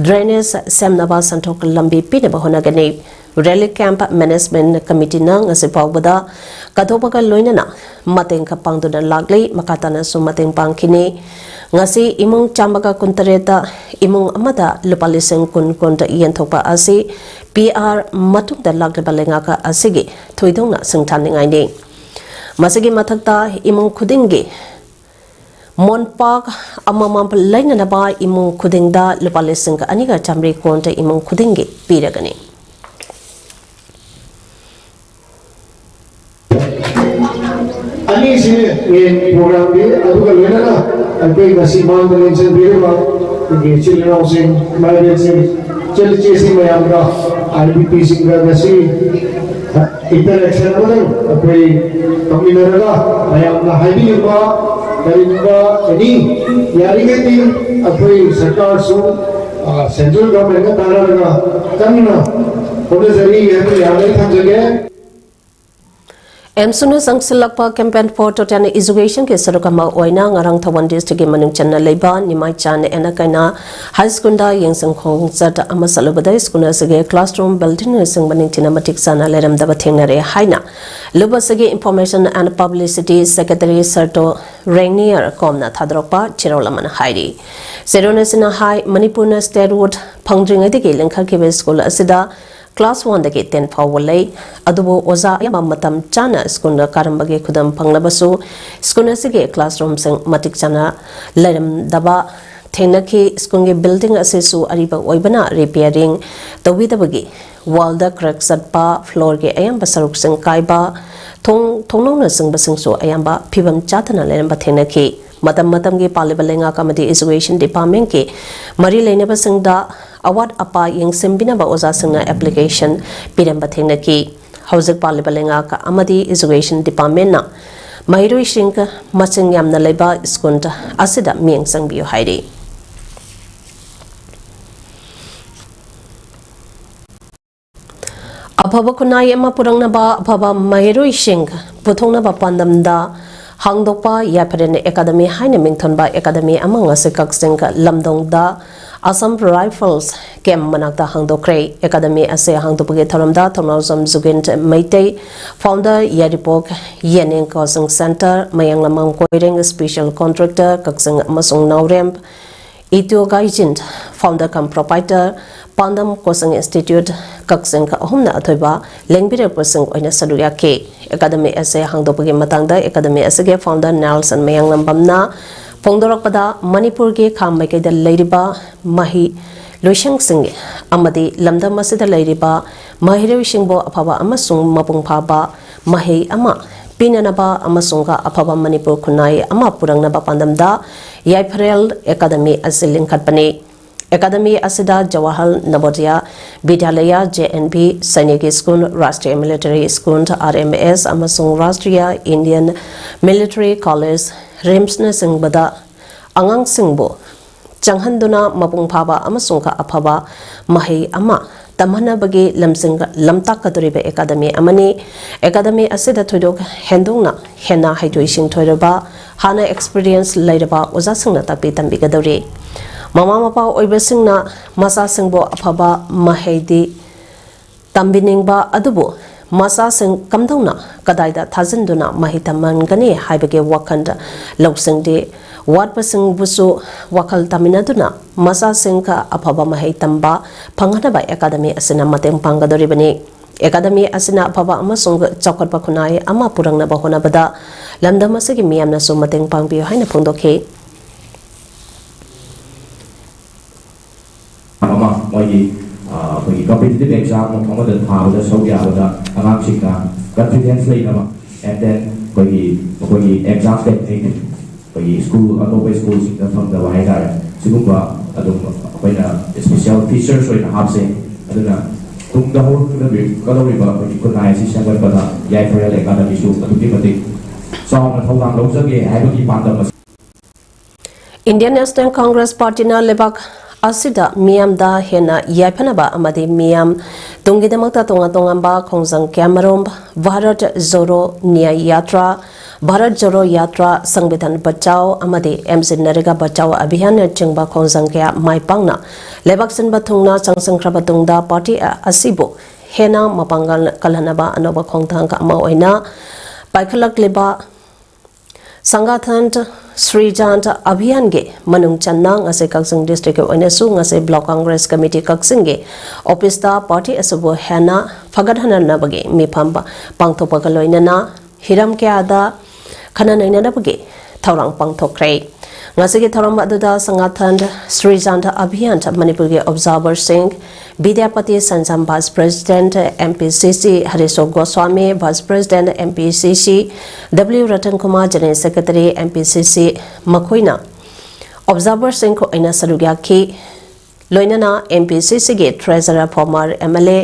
drainage ꯁꯦꯝꯅꯕ ꯁꯦꯟꯊꯣꯛ ꯂꯝꯕꯤ ꯄꯤꯅꯕ ꯍꯣꯠꯅꯒꯅꯤ꯫ Relief camp management committeeꯅ ꯉꯁꯤ ꯐꯥꯎꯕꯗ ꯀꯠꯊꯣꯛꯄꯒ ꯂꯣꯏꯅꯅ ꯃꯇꯦꯡ ꯄꯥꯡꯗꯨꯅ ꯂꯥꯛꯂꯤ꯫ ꯃꯈꯥ ꯇꯥꯅꯁꯨ ꯃꯇꯦꯡ ꯄꯥꯡꯈꯤꯅꯤ꯫ ꯉꯁꯤ ꯏꯃꯨꯡ ꯆꯥꯝꯃꯒ ꯀꯨꯟꯇꯔꯦꯠꯇ ꯏꯃꯨꯡ ꯑꯃꯗ ꯂꯨꯄꯥ ꯂꯤꯁꯤꯡ ꯀꯨꯟ ꯀꯨꯟ ꯌꯦꯟꯊꯣꯛꯄ ꯑꯁꯤ PR ꯃꯇꯨꯡꯗ ꯂꯥꯛꯂꯤꯕ ꯂꯩꯉꯥꯛ ꯑꯁꯤꯒꯤ ꯊꯣꯏꯗꯣꯛꯅ ꯁꯤꯡꯊꯥꯅꯤꯡꯉꯥꯏꯅꯤ꯫ ꯃꯁꯤꯒꯤ ꯃꯊꯛꯇ ꯏꯃꯨꯡ ꯈꯨꯗꯤꯡꯒꯤ ꯃꯣꯟꯄꯥꯛ ꯑꯃꯃꯝ ꯂꯩꯅꯅꯕ ꯏꯃꯨꯡ ꯈꯨꯗꯤꯡꯗ ꯂꯨꯄꯥ ꯂꯤꯁꯤꯡ ꯑꯅꯤꯒ ꯆꯥꯝꯃꯔꯤ ꯀꯣꯟꯇ ꯏꯃꯨꯡ ꯈꯨꯗꯤꯡꯒꯤ ꯄꯤꯔꯒꯅꯤ꯫ ꯑꯅꯤꯁꯤꯅꯤ ꯃꯦꯟ ꯄ꯭ꯔꯣꯒ꯭ꯔꯥꯝꯒꯤ꯫ ꯑꯗꯨꯒ ꯂꯣꯏꯅꯅ ꯑꯩꯈꯣꯏ ꯉꯁꯤ ꯃꯥꯡꯗ ꯂꯦꯡꯁꯤꯟꯕꯤꯔꯤꯕ ꯑꯩꯈꯣꯏꯒꯤ ꯏꯆꯤꯜ ꯏꯅꯥꯎꯁꯤꯡ, ꯏꯃꯥ ꯏꯕꯦꯟꯁꯤꯡ, ꯏꯆꯜ ꯏꯆꯦꯁꯤꯡ ꯃꯌꯥꯝꯒ, IDPꯁꯤꯡꯒ ꯉꯁꯤ interaction ꯑꯃꯗꯪ ꯑꯩꯈꯣꯏ ꯇꯧꯃꯤꯟꯅꯔꯒ ꯃꯌꯥꯝꯅ ꯍꯥꯏꯕꯤꯅꯤꯡꯕ ꯀꯔꯤꯒꯨꯝꯕ any ꯌꯥꯔꯤꯈꯩꯗꯤ ꯑꯩꯈꯣꯏ ꯁꯔꯀꯥꯔꯁꯨ, ꯑ, central governmentꯀ ꯇꯥꯟꯅꯔꯒ ꯀꯟꯅ ꯍꯣꯠꯅꯖꯔꯤ ꯍꯥꯏꯕ ꯌꯥꯝꯅ ꯊꯝꯖꯒꯦ꯫ ꯑꯦꯝꯁꯨꯅ ꯆꯪꯁꯤꯜꯂꯛꯄ campaign for total educationꯒꯤ ꯁꯔꯨꯛ ꯑꯃ ꯑꯣꯏꯅ ꯉꯔꯥꯡ ꯊꯧꯕꯥꯜ districtꯀꯤ ꯃꯅꯨꯡ ꯆꯟꯅ ꯂꯩꯕ ꯅꯤꯃꯥꯏꯆꯥꯟ ꯑꯦꯅꯥꯀꯥꯏꯅꯥ High Schoolꯗ ꯌꯦꯡꯁꯤꯟ ꯈꯣꯡꯖꯠ ꯑꯃ ꯆꯠꯂꯨꯕꯗ school ꯑꯁꯤꯒꯤ classroom buildingꯅꯆꯤꯡꯕ ꯅꯤꯡꯊꯤꯅ ꯃꯇꯤꯛ ꯆꯥꯅ ꯂꯩꯔꯝꯗꯕ ꯊꯦꯡꯅꯔꯦ ꯍꯥꯏꯅ ꯂꯨꯞ ꯑꯁꯤꯒꯤ Information and Publicity Secretary Serto Rengnier ꯀꯣꯝꯅ ꯊꯥꯗꯣꯔꯛꯄ ꯆꯦꯔꯣꯜ ꯑꯃꯅ ꯍꯥꯏꯔꯤ꯫ ꯆꯦꯔꯣꯜ ꯑꯁꯤꯅ ꯍꯥꯏ, ꯃꯅꯤꯄꯨꯔꯅ statehood ꯐꯪꯗ꯭ꯔꯤꯉꯩꯗꯒꯤ ꯂꯤꯡꯈꯠꯈꯤꯕ school ꯑꯁꯤꯗ class oneꯗꯒꯤ ten ꯐꯥꯎꯕ ꯂꯩ꯫ ꯑꯗꯨꯕꯨ ꯑꯣꯖꯥ ꯑꯌꯥꯝꯕ ꯃꯇꯝ ꯆꯥꯅ schoolꯗ ꯀꯥꯔꯝꯕꯒꯤ ꯈꯨꯗꯝ ꯐꯪꯂꯕꯁꯨ, school ꯑꯁꯤꯒꯤ classroomꯁꯤꯡ ꯃꯇꯤꯛ ꯆꯥꯅ ꯂꯩꯔꯝꯗꯕ ꯊꯦꯡꯅꯈꯤ꯫ Schoolꯒꯤ building ꯑꯁꯤꯁꯨ ꯑꯔꯤꯕ ꯑꯣꯏꯕꯅ repairing ꯇꯧꯕꯤꯗꯕꯒꯤ wallꯗ crack ꯆꯠꯄ, floorꯒꯤ ꯑꯌꯥꯝꯕ ꯁꯔꯨꯛꯁꯤꯡ ꯀꯥꯏꯕ, ꯊꯣꯡ, ꯊꯣꯡꯅꯥꯎꯅꯆꯤꯡꯕꯁꯤꯡꯁꯨ ꯑꯌꯥꯝꯕ ꯐꯤꯕꯝ ꯆꯥꯗꯅ ꯂꯩꯔꯝꯕ ꯊꯦꯡꯅꯈꯤ꯫ ꯃꯇꯝ ꯃꯇꯝꯒꯤ ꯄꯥꯜꯂꯤꯕ ꯂꯩꯉꯥꯛ ꯑꯃꯗꯤ education departmentꯀꯤ ꯃꯔꯤ ꯂꯩꯅꯕꯁꯤꯡꯗ ꯑꯋꯥꯠ ꯑꯄꯥ ꯌꯦꯡꯁꯤꯟꯕꯤꯅꯕ ꯑꯣꯖꯥꯁꯤꯡꯅ application ꯄꯤꯔꯝꯕ ꯊꯦꯡꯅꯈꯤ꯫ ꯍꯧꯖꯤꯛ ꯄꯥꯜꯂꯤꯕ ꯂꯩꯉꯥꯛ ꯑꯃꯗꯤ education departmentꯅ ꯃꯍꯩꯔꯣꯏꯁꯤꯡ ꯃꯁꯤꯡ ꯌꯥꯝꯅ ꯂꯩꯕ school ꯑꯁꯤꯗ ꯃꯤꯠꯌꯦꯡ ꯆꯪꯕꯤꯌꯨ ꯍꯥꯏꯔꯤ꯫ ꯑꯐꯕ ꯈꯨꯟꯅꯥꯏ ꯑꯃ ꯄꯨꯔꯛꯅꯕ ꯑꯐꯕ ꯃꯍꯩꯔꯣꯏꯁꯤꯡ ꯄꯨꯊꯣꯛꯅꯕ ꯄꯥꯟꯗꯝꯗ ꯍꯥꯡꯗꯣꯛꯄ ꯌꯥꯏꯐꯔꯦꯜ academy ꯍꯥꯏꯅ ꯃꯤꯡꯊꯣꯟꯕ academy ꯑꯃ ꯉꯁꯤ ꯀꯛꯆꯤꯡ ꯂꯝꯗꯣꯡꯗ Assam Rifles camp ꯃꯅꯥꯛꯇ ꯍꯥꯡꯗꯣꯛꯈ꯭ꯔꯦ꯫ Academy ꯑꯁꯤ ꯍꯥꯡꯗꯣꯛꯄꯒꯤ ꯊꯧꯔꯝꯗ ꯊꯧꯅꯥꯎꯖꯝ ꯖꯨꯒꯤꯟ ꯃꯩꯇꯩ, founder ꯌꯥꯏꯔꯤꯄꯣꯛ ꯌꯦꯅꯤꯡ coaching centre, ꯃꯌꯥꯡꯂꯝꯕꯝ ꯀꯣꯏꯔꯦꯡ special contractor ꯀꯛꯆꯤꯡ ꯑꯃꯁꯨꯡ ꯅꯥꯎꯔꯦꯝ ꯏꯇꯤꯑꯣ ꯒꯥꯏꯖꯤꯟ, founder cum proprietor, ꯄꯥꯟꯗꯝ coaching institute ꯀꯛꯆꯤꯡ ꯑꯍꯨꯝꯅ ꯑꯊꯣꯏꯕ ꯂꯦꯡꯕꯤꯔꯛꯄꯁꯤꯡ ꯑꯣꯏꯅ ꯁꯔꯨꯛ ꯌꯥꯈꯤ꯫ Academy ꯑꯁꯤ ꯍꯥꯡꯗꯣꯛꯄꯒꯤ ꯃꯇꯥꯡꯗ academy ꯑꯁꯤꯒꯤ founder ꯅꯦꯜꯁꯟ ꯃꯌꯥꯡꯂꯝꯕꯝꯅ ꯐꯣꯡꯗꯣꯔꯛꯄꯗ, ꯃꯅꯤꯄꯨꯔꯒꯤ ꯈꯥ ꯃꯥꯏꯀꯩꯗ ꯂꯩꯔꯤꯕ ꯃꯍꯩ ꯂꯣꯏꯁꯪꯁꯤꯡ ꯑꯃꯗꯤ ꯂꯝꯗꯝ ꯑꯁꯤꯗ ꯂꯩꯔꯤꯕ ꯃꯍꯩꯔꯣꯏꯁꯤꯡꯕꯨ ꯑꯐꯕ ꯑꯃꯁꯨꯡ ꯃꯄꯨꯡ ꯐꯥꯕ ꯃꯍꯩ ꯑꯃ ꯄꯤꯅꯅꯕ ꯑꯃꯁꯨꯡ ꯑꯐꯕ ꯃꯅꯤꯄꯨꯔ ꯈꯨꯟꯅꯥꯏ ꯑꯃ ꯄꯨꯔꯛꯅꯕ ꯄꯥꯟꯗꯝꯗ ꯌꯥꯏꯐꯔꯦꯜ academy ꯑꯁꯤ ꯂꯤꯡꯈꯠꯄꯅꯤ꯫ Academy ꯑꯁꯤꯗ Jawahar ꯅꯕꯣꯗꯤꯌꯥ ꯕꯤꯗ꯭ꯌꯥꯂꯌꯥ, J N V, ꯁꯩꯅꯤꯛ school, Rashtriya military school, R M S, ꯑꯃꯁꯨꯡ ꯔꯥꯁꯇ꯭ꯔꯤꯌꯥ Indian Military College, ꯔꯤꯝꯁꯅꯆꯤꯡꯕꯗ ꯑꯉꯥꯡꯁꯤꯡꯕꯨ ꯆꯪꯍꯟꯗꯨꯅ ꯃꯄꯨꯡ ꯐꯥꯕ ꯑꯃꯁꯨꯡ ꯑꯐꯕ ꯃꯍꯩ ꯑꯃ ꯇꯝꯍꯟꯅꯕꯒꯤ ꯂꯝꯖꯤꯡ ꯂꯝꯇꯥꯛꯀꯗꯧꯔꯤꯕ ꯑꯦꯀꯥꯗꯃꯤ ꯑꯃꯅꯤ꯫ ꯑꯦꯀꯥꯗꯃꯤ ꯑꯁꯤꯗ ꯊꯣꯏꯗꯣꯛ ꯍꯦꯟꯗꯣꯛꯅ ꯍꯦꯟꯅ ꯍꯩꯊꯣꯏ ꯁꯤꯡꯊꯣꯏꯔꯕ, ꯍꯥꯟꯅ ꯑꯦꯛꯁꯄꯤꯔꯤꯌꯦꯟꯁ ꯂꯩꯔꯕ ꯑꯣꯖꯥꯁꯤꯡꯅ ꯇꯥꯛꯄꯤ ꯇꯝꯕꯤꯒꯗꯧꯔꯤ꯫ ꯃꯃꯥ ꯃꯄꯥ ꯑꯣꯏꯕꯁꯤꯡꯅ ꯃꯆꯥꯁꯤꯡꯕꯨ ꯑꯐꯕ ꯃꯍꯩꯗꯤ ꯇꯝꯕꯤꯅꯤꯡꯕ ꯑꯗꯨꯕꯨ ꯃꯆꯥꯁꯤꯡ ꯀꯝꯗꯧꯅ ꯀꯗꯥꯏꯗ ꯊꯥꯖꯤꯟꯗꯨꯅ ꯃꯍꯩ ꯇꯝꯍꯟꯒꯅꯤ ꯍꯥꯏꯕꯒꯤ ꯋꯥꯈꯜ ꯂꯧꯁꯤꯡꯗꯤ ꯋꯥꯠꯄꯁꯤꯡꯕꯨꯁꯨ ꯋꯥꯈꯜ ꯇꯥꯃꯤꯟꯅꯗꯨꯅ ꯃꯆꯥꯁꯤꯡ ꯑꯐꯕ ꯃꯍꯩ ꯇꯝꯕ ꯐꯪꯍꯟꯅꯕ ꯑꯦꯀꯥꯗꯃꯤ ꯑꯁꯤꯅ ꯃꯇꯦꯡ ꯄꯥꯡꯒꯗꯧꯔꯤꯕꯅꯤ꯫ ꯑꯦꯀꯥꯗꯃꯤ ꯑꯁꯤꯅ ꯑꯐꯕ ꯑꯃꯁꯨꯡ ꯆꯥꯎꯈꯠꯄ ꯈꯨꯟꯅꯥꯏ ꯑꯃ ꯄꯨꯔꯛꯅꯕ ꯍꯣꯠꯅꯕꯗ ꯂꯝꯗꯝ ꯑꯁꯤꯒꯤ ꯃꯤꯌꯥꯝꯅꯁꯨ ꯃꯇꯦꯡ ꯄꯥꯡꯕꯤꯌꯨ ꯍꯥꯏꯅ ꯐꯣꯡꯗꯣꯛꯈꯤ꯫ ꯑꯃ ꯃꯣꯏꯒꯤ ꯑ, ꯑꯩꯈꯣꯏꯒꯤ ꯀꯝꯄꯤꯇꯤꯇꯤꯚ ꯑꯦꯛꯖꯥꯝ ꯑꯃꯗ ꯊꯥꯕꯗ ꯁꯔꯨꯛ ꯌꯥꯕꯗ ꯑꯉꯥꯡꯁꯤꯡꯅ ꯀꯟꯐꯤꯗꯦꯟꯁ ꯂꯩꯅꯕ, and then ꯑꯩꯈꯣꯏꯒꯤ ꯑꯩꯈꯣꯏꯒꯤ ꯑꯦꯛꯖꯥꯝ ꯇꯦꯛꯅꯤꯛ, ꯑꯩꯈꯣꯏꯒꯤ ꯁ꯭ꯀꯨꯜ, ꯑꯇꯣꯞꯄ ꯁ꯭ꯀꯨꯜꯁꯤꯡꯗ ꯐꯪꯗꯕ ꯍꯥꯏꯇꯥꯔꯦ, ꯁꯤꯒꯨꯝꯕ ꯑꯗꯨꯝ ꯑꯩꯈꯣꯏꯅ ꯏꯁꯄꯤꯁꯦꯜ ꯐꯤꯆꯔꯁ ꯑꯣꯏꯅ ꯍꯥꯞꯆꯩ꯫ ꯑꯗꯨꯅ ꯇꯨꯡꯗ ꯍꯧꯔꯛꯀꯗꯧꯔꯤꯕ ꯑꯩꯈꯣꯏꯒꯤ ꯈꯨꯟꯅꯥꯏ ꯑꯁꯤ ꯁꯦꯝꯒꯠꯄꯗ ꯌꯥꯏꯐꯔꯦꯜ ꯑꯦꯀꯥꯗꯃꯤꯁꯨ ꯑꯗꯨꯛꯀꯤ ꯃꯇꯤꯛ ꯆꯥꯎꯅ ꯊꯧꯗꯥꯡ ꯂꯧꯖꯒꯦ ꯍꯥꯏꯕꯒꯤ ꯄꯥꯟꯗꯝ ꯑꯁꯤ Indian National Congress Partyꯅ ꯂꯩꯕꯥꯛ ꯑꯁꯤꯗ ꯃꯤꯌꯥꯝꯗ ꯍꯦꯟꯅ ꯌꯥꯏꯐꯅꯕ ꯑꯃꯗꯤ ꯃꯤꯌꯥꯝ ꯇꯨꯡꯒꯤꯗꯃꯛꯇ ꯇꯣꯉꯥꯟ ꯇꯣꯉꯥꯟꯕ ꯈꯣꯡꯖꯪ ꯀꯌꯥꯃꯔꯨꯝ, ꯚꯥꯔꯠ ꯖꯣꯔꯣ ꯅ꯭ꯌꯥꯌ ꯌꯥꯇ꯭ꯔꯥ, ꯚꯥꯔꯠ ꯖꯣꯔꯣ ꯌꯥꯇ꯭ꯔꯥ, ꯁꯪꯕꯤꯙꯥꯟ ꯕꯆꯥꯎ ꯑꯃꯗꯤ ꯑꯦꯝ ꯖꯤ ꯅꯔꯦꯒꯥ ꯕꯆꯥꯎ ꯑꯚꯤꯌꯥꯟꯅꯆꯤꯡꯕ ꯈꯣꯡꯖꯪ ꯀꯌꯥ ꯃꯥꯏ ꯄꯥꯛꯅ ꯂꯩꯕꯥꯛ ꯁꯤꯟꯕ ꯊꯨꯡꯅ ꯆꯪꯁꯤꯟꯈ꯭ꯔꯕ ꯇꯨꯡꯗ ꯄꯥꯔꯇꯤ ꯑꯁꯤꯕꯨ ꯍꯦꯟꯅ ꯃꯄꯥꯡꯒꯜ ꯀꯜꯍꯟꯅꯕ ꯑꯅꯧꯕ ꯈꯣꯡꯊꯥꯡ ꯑꯃ ꯑꯣꯏꯅ ꯄꯥꯏꯈꯠꯂꯛꯂꯤꯕ ꯁꯪꯒꯥꯊꯟ ꯁ꯭ꯔꯤꯖꯥꯟ ꯑꯚꯤꯌꯥꯟꯒꯤ ꯃꯅꯨꯡ ꯆꯟꯅ ꯉꯁꯤ ꯀꯛꯆꯤꯡ ꯗꯤꯁꯇ꯭ꯔꯤꯛꯀꯤ ꯑꯣꯏꯅꯁꯨ ꯉꯁꯤ ꯕ꯭ꯂꯣꯛ ꯀꯪꯒ꯭ꯔꯦꯁ ꯀꯃꯤꯇꯤ ꯀꯛꯆꯤꯡꯒꯤ ꯑꯣꯐꯤꯁꯇ ꯄꯥꯔꯇꯤ ꯑꯁꯤꯕꯨ ꯍꯦꯟꯅ ꯐꯒꯠꯍꯟꯅꯕꯒꯤ ꯃꯤꯐꯝ ꯄꯥꯡꯊꯣꯛꯄꯒ ꯂꯣꯏꯅꯅ ꯍꯤꯔꯝ ꯀꯌꯥꯗ ꯈꯟꯅ ꯅꯩꯅꯅꯕꯒꯤ ꯊꯧꯔꯥꯡ ꯄꯥꯡꯊꯣꯛꯈ꯭ꯔꯦ꯫ ꯉꯁꯤꯒꯤ ꯊꯧꯔꯝ ꯑꯗꯨꯗ ꯁꯪꯒꯥꯊꯟ ꯁ꯭ꯔꯤꯖꯥꯟ ꯑꯚꯤꯌꯥꯟ ꯃꯅꯤꯄꯨꯔꯒꯤ ꯑꯣꯕꯖꯥꯔꯚꯔꯁꯤꯡ, Bidyapati Sanjam, vice president M P C C, Harisho Goswami, vice president M P C C, W Ratan Kumar, general secretary M P C C, ꯃꯈꯣꯏꯅ ꯑꯣꯕꯖꯥꯔꯚꯔꯁꯤꯡ ꯑꯣꯏꯅ ꯁꯔꯨꯛ ꯌꯥꯈꯤ꯫ ꯂꯣꯏꯅꯅ M P C C ꯒꯤ treasurer former M L A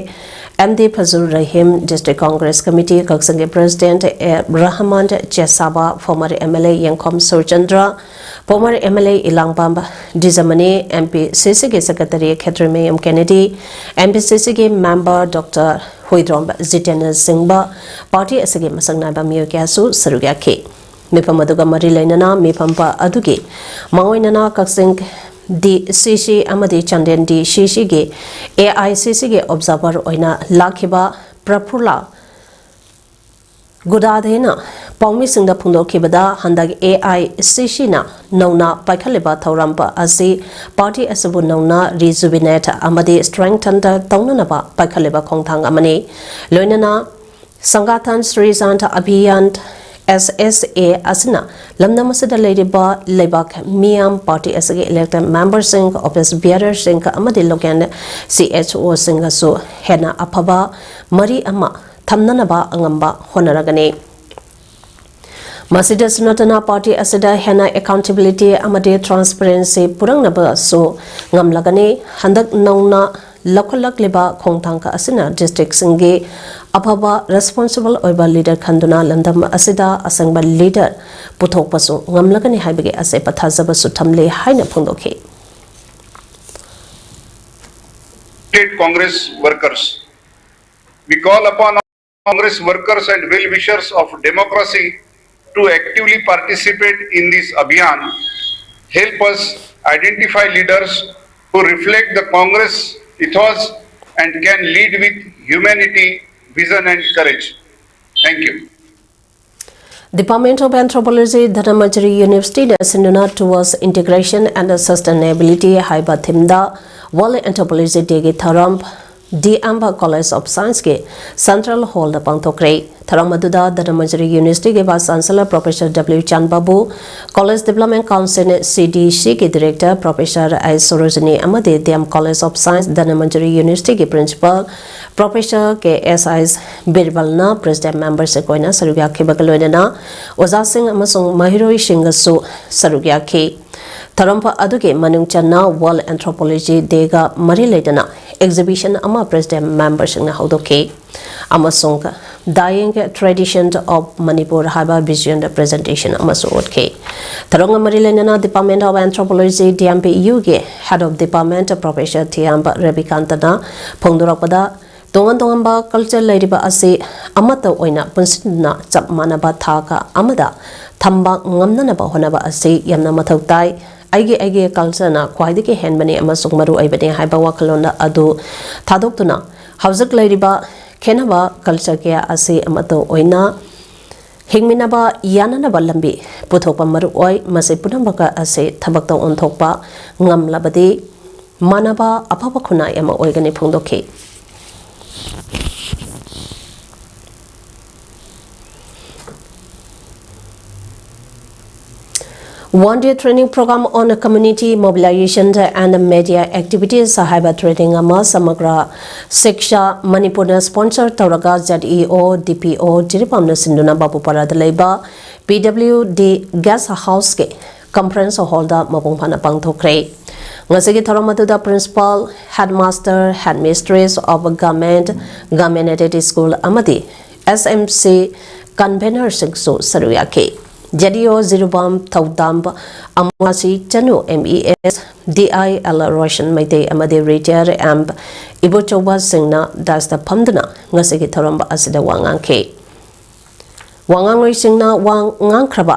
M D Fazul Rahim, District Congress Committee ꯀꯛꯆꯤꯡꯒꯤ president A Rahman Chesaba, former M L A ꯌꯦꯡꯈꯣꯝ Surchandra, former M L A ꯏꯂꯥꯡꯕꯝ ꯗꯤꯖꯃꯅꯤ, M P C C ꯒꯤ secretary ꯈꯦꯇ꯭ꯔꯤꯃꯌꯨꯝ ꯀꯦꯅꯦꯗꯤ, M P C C ꯒꯤ member Doctor Huidrom Jitendra Singh, party ꯑꯁꯤꯒꯤ ꯃꯁꯛ ꯅꯥꯏꯕ ꯃꯤꯑꯣꯏ ꯀꯌꯥꯁꯨ ꯁꯔꯨꯛ ꯌꯥꯈꯤ꯫ ꯃꯤꯐꯝ ꯑꯗꯨꯒ ꯃꯔꯤ ꯂꯩꯅꯅ ꯃꯤꯐꯝ ꯄ-, ꯑꯗꯨꯒꯤ ꯃꯥꯡꯑꯣꯏꯅꯅ ꯀꯛꯆꯤꯡ D C C ꯑꯃꯗꯤ ꯆꯥꯟꯗꯦꯜ D C C ꯒꯤ A I C C ꯒꯤ observer ꯑꯣꯏꯅ ꯂꯥꯛꯈꯤꯕ ꯄ꯭ꯔꯐꯨꯜꯂꯥ ꯒꯨꯗꯥꯗꯦꯅ ꯄꯥꯎꯃꯤꯁꯤꯡꯗ ꯐꯣꯡꯗꯣꯛꯈꯤꯕꯗ, ꯍꯟꯗꯛ A I C C ꯅ ꯅꯧꯅ ꯄꯥꯏꯈꯠꯂꯤꯕ ꯊꯧꯔꯝ ꯑꯁꯤ party ꯑꯁꯤꯕꯨ ꯅꯧꯅ rejuvenate ꯑꯃꯗꯤ strengthen ꯇꯧꯅꯅꯕ ꯄꯥꯏꯈꯠꯂꯤꯕ ꯈꯣꯡꯊꯥꯡ ꯑꯃꯅꯤ꯫ ꯂꯣꯏꯅꯅ Sangathan Srijan Abhiyan S S A ꯑꯁꯤꯅ ꯂꯝꯗꯝ ꯑꯁꯤꯗ ꯂꯩꯔꯤꯕ ꯂꯩꯕꯥꯛ ꯃꯤꯌꯥꯝ party ꯑꯁꯤꯒꯤ elected memberꯁꯤꯡ, office bearerꯁꯤꯡ ꯑꯃꯗꯤ local C H O ꯁꯤꯡꯒꯁꯨ ꯍꯦꯟꯅ ꯑꯐꯕ ꯃꯔꯤ ꯑꯃ ꯊꯝꯅꯅꯕ ꯑꯉꯝꯕ ꯍꯣꯠꯅꯔꯒꯅꯤ꯫ ꯃꯁꯤꯗꯁꯨ ꯅꯠꯇꯅ party ꯑꯁꯤꯗ ꯍꯦꯟꯅ accountability ꯑꯃꯗꯤ transparency ꯄꯨꯔꯛꯅꯕꯁꯨ ꯉꯝꯂꯒꯅꯤ꯫ ꯍꯟꯗꯛ ꯅꯧꯅ ꯂꯧꯈꯠꯂꯛꯂꯤꯕ ꯈꯣꯡꯊꯥꯡ ꯑꯁꯤꯅ districtꯁꯤꯡꯒꯤ ꯑꯐꯕ responsible ꯑꯣꯏꯕ leader ꯈꯟꯗꯨꯅ ꯂꯝꯗꯝ ꯑꯁꯤꯗ ꯑꯁꯦꯡꯕ leader ꯄꯨꯊꯣꯛꯄꯁꯨ ꯉꯝꯂꯒꯅꯤ ꯍꯥꯏꯕꯒꯤ ꯑꯆꯦꯠꯄ ꯊꯥꯖꯕꯁꯨ ꯊꯝꯂꯤ ꯍꯥꯏꯅ ꯐꯣꯡꯗꯣꯛꯈꯤ꯫ State Congress workers. We call upon Congress workers and well-wishers of democracy to actively participate in this abhiyan. Help us identify leaders who reflect the Congress ethos and can lead with humanity, vision and courage. Thank you. Department of Anthropology, Dhanamanjuri University ꯅ ꯁꯤꯟꯗꯨꯅ Towards Integration and Sustainability ꯍꯥꯏꯕ theme ꯗ World Anthropology Day ꯒꯤ ꯊꯧꯔꯝ D M College of Science ꯀꯤ Central Hall ꯗ ꯄꯥꯡꯊꯣꯛꯈ꯭ꯔꯦ꯫ ꯊꯧꯔꯝ ꯑꯗꯨꯗ Dhanamanjuri University ꯒꯤ Vice Chancellor Professor W ꯆꯥꯟꯕꯥꯕꯨ, College Development Council, C D C ꯒꯤ Director Professor I ꯁꯣꯔꯣꯖꯤꯅꯤ ꯑꯃꯗꯤ D M College of Science, Dhanamanjuri University ꯒꯤ Principal Professor K S I ꯕꯤꯔꯕꯜꯅ President memberꯁꯤꯡ ꯑꯣꯏꯅ ꯁꯔꯨꯛ ꯌꯥꯈꯤꯕꯒ ꯂꯣꯏꯅꯅ ꯑꯣꯖꯥꯁꯤꯡ ꯑꯃꯁꯨꯡ ꯃꯍꯩꯔꯣꯏꯁꯤꯡꯒꯁꯨ ꯁꯔꯨꯛ ꯌꯥꯈꯤ꯫ ꯊꯧꯔꯝ ꯑꯗꯨꯒꯤ ꯃꯅꯨꯡ ꯆꯟꯅ World Anthropology Day-ꯒ ꯃꯔꯤ ꯂꯩꯅꯅ exhibition ꯑꯃ president member-ꯁꯤꯡꯅ ꯍꯧꯗꯣꯛꯈꯤ ꯑꯃꯁꯨꯡ Dying Traditions of Manipur ꯍꯥꯏꯕ visual presentation ꯑꯃꯁꯨ ꯎꯠꯈꯤ꯫ ꯊꯧꯔꯝꯒ ꯃꯔꯤ ꯂꯩꯅꯅ Department of Anthropology, D M P U-ꯒꯤ Head of Department Professor ꯊꯤꯌꯥꯝꯕ ꯔꯕꯤꯀꯥꯟꯇꯅ ꯐꯣꯡꯗꯣꯔꯛꯄꯗ, ꯇꯣꯉꯥꯟ ꯇꯣꯉꯥꯟꯕ culture ꯂꯩꯔꯤꯕ ꯑꯁꯤ ꯑꯃꯠꯇ ꯑꯣꯏꯅ ꯄꯨꯟꯁꯤꯟꯗꯨꯅ ꯆꯞ ꯃꯥꯟꯅꯕ ꯊꯥꯛ ꯑꯃꯗ ꯊꯝꯕ ꯉꯝꯅꯅꯕ ꯍꯣꯠꯅꯕ ꯑꯁꯤ ꯌꯥꯝꯅ ꯃꯊꯧ ꯇꯥꯏ꯫ ꯑꯩꯒꯤ ꯑꯩꯒꯤ culture-ꯅ ꯈ꯭ꯋꯥꯏꯗꯒꯤ ꯍꯦꯟꯕꯅꯤ ꯑꯃꯁꯨꯡ ꯃꯔꯨ ꯑꯣꯏꯕꯅꯤ ꯍꯥꯏꯕ ꯋꯥꯈꯜꯂꯣꯟ ꯑꯗꯨ ꯊꯥꯗꯣꯛꯇꯨꯅ, ꯍꯧꯖꯤꯛ ꯂꯩꯔꯤꯕ ꯈꯦꯠꯅꯕ culture ꯀꯌꯥ ꯑꯁꯤ ꯑꯃꯠꯇ ꯑꯣꯏꯅ ꯍꯤꯡꯃꯤꯟꯅꯕ ꯌꯥꯅꯅꯕ ꯂꯝꯕꯤ ꯄꯨꯊꯣꯛꯄ ꯃꯔꯨ ꯑꯣꯏ꯫ ꯃꯁꯤ ꯄꯨꯝꯅꯃꯛ ꯑꯁꯤ ꯊꯕꯛꯇ ꯑꯣꯟꯊꯣꯛꯄ ꯉꯝꯂꯕꯗꯤ, ꯃꯥꯟꯅꯕ ꯑꯐꯕ ꯈꯨꯟꯅꯥꯏ ꯑꯃ ꯑꯣꯏꯒꯅꯤ ꯐꯣꯡꯗꯣꯛꯈꯤ꯫ One day training program on community mobilization and media activities ꯍꯥꯏꯕ training ꯑꯃ ꯁꯃꯒ꯭ꯔ ꯁꯤꯛꯁꯥ ꯃꯅꯤꯄꯨꯔꯅ sponsor ꯇꯧꯔꯒ Z E O, D P O ꯖꯤꯔꯤꯕꯥꯝꯅ ꯁꯤꯟꯗꯨꯅ ꯕꯥꯕꯨꯄꯥꯔꯥꯗ ꯂꯩꯕ P W D guest house-ꯀꯤ conference hall-ꯗ ꯃꯄꯨꯡ ꯐꯥꯅ ꯄꯥꯡꯊꯣꯛꯈ꯭ꯔꯦ꯫ ꯉꯁꯤꯒꯤ ꯊꯧꯔꯝ ꯑꯗꯨꯗ principal, headmaster, headmistress of government, government aided school ꯑꯃꯗꯤ S M C convener-ꯁꯤꯡꯁꯨ ꯁꯔꯨꯛ ꯌꯥꯈꯤ꯫ Z E O ꯖꯤꯔꯤꯕꯥꯝ ꯊꯧꯗꯥꯝ ꯑꯃꯨꯔꯥꯁꯤ ꯆꯅꯨ M E S, D I L Roshan Meitei ꯑꯃꯗꯤ retired M ꯏꯕꯣꯆꯧꯕ ꯁꯤꯡꯅ dais-ꯇ ꯐꯝꯗꯨꯅ ꯉꯁꯤꯒꯤ ꯊꯧꯔꯝ ꯑꯁꯤꯗ ꯋꯥ ꯉꯥꯡꯈꯤ꯫ ꯋꯥ ꯉꯥꯡꯂꯣꯏꯁꯤꯡꯅ ꯋꯥ ꯉꯥꯡꯈ꯭ꯔꯕ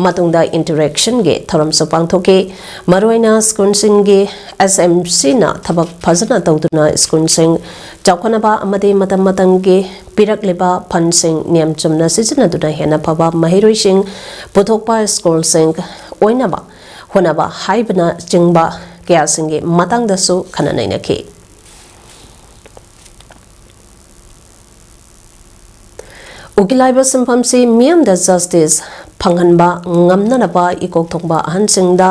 ꯃꯇꯨꯡꯗ interaction-ꯒꯤ ꯊꯧꯔꯝꯁꯨ ꯄꯥꯡꯊꯣꯛꯈꯤ꯫ ꯃꯔꯨꯑꯣꯏꯅ school-ꯁꯤꯡꯒꯤ S M C-ꯅ ꯊꯕꯛ ꯐꯖꯅ ꯇꯧꯗꯨꯅ school-ꯁꯤꯡ ꯆꯥꯎꯈꯠꯅꯕ ꯑꯃꯗꯤ ꯃꯇꯝ ꯃꯇꯝꯒꯤ ꯄꯤꯔꯛꯂꯤꯕ fund-ꯁꯤꯡ ꯅꯤꯌꯝ ꯆꯨꯝꯅ ꯁꯤꯖꯤꯟꯅꯗꯨꯅ ꯍꯦꯟꯅ ꯐꯕ ꯃꯍꯩꯔꯣꯏꯁꯤꯡ ꯄꯨꯊꯣꯛꯄ school-ꯁꯤꯡ ꯑꯣꯏꯅꯕ ꯍꯣꯠꯅꯕ ꯍꯥꯏꯕꯅꯆꯤꯡꯕ ꯀꯌꯥꯁꯤꯡꯒꯤ ꯃꯇꯥꯡꯗꯁꯨ ꯈꯟꯅ ꯅꯩꯅꯈꯤ꯫ ꯎꯀꯤꯜ ꯍꯥꯏꯕ ꯁꯤꯟꯐꯝꯁꯤ ꯃꯤꯌꯥꯝꯗ justice ꯐꯪꯍꯟꯕ ꯉꯝꯅꯅꯕ ꯏꯀꯣꯛ ꯊꯣꯡꯕ ꯑꯍꯟꯁꯤꯡꯗ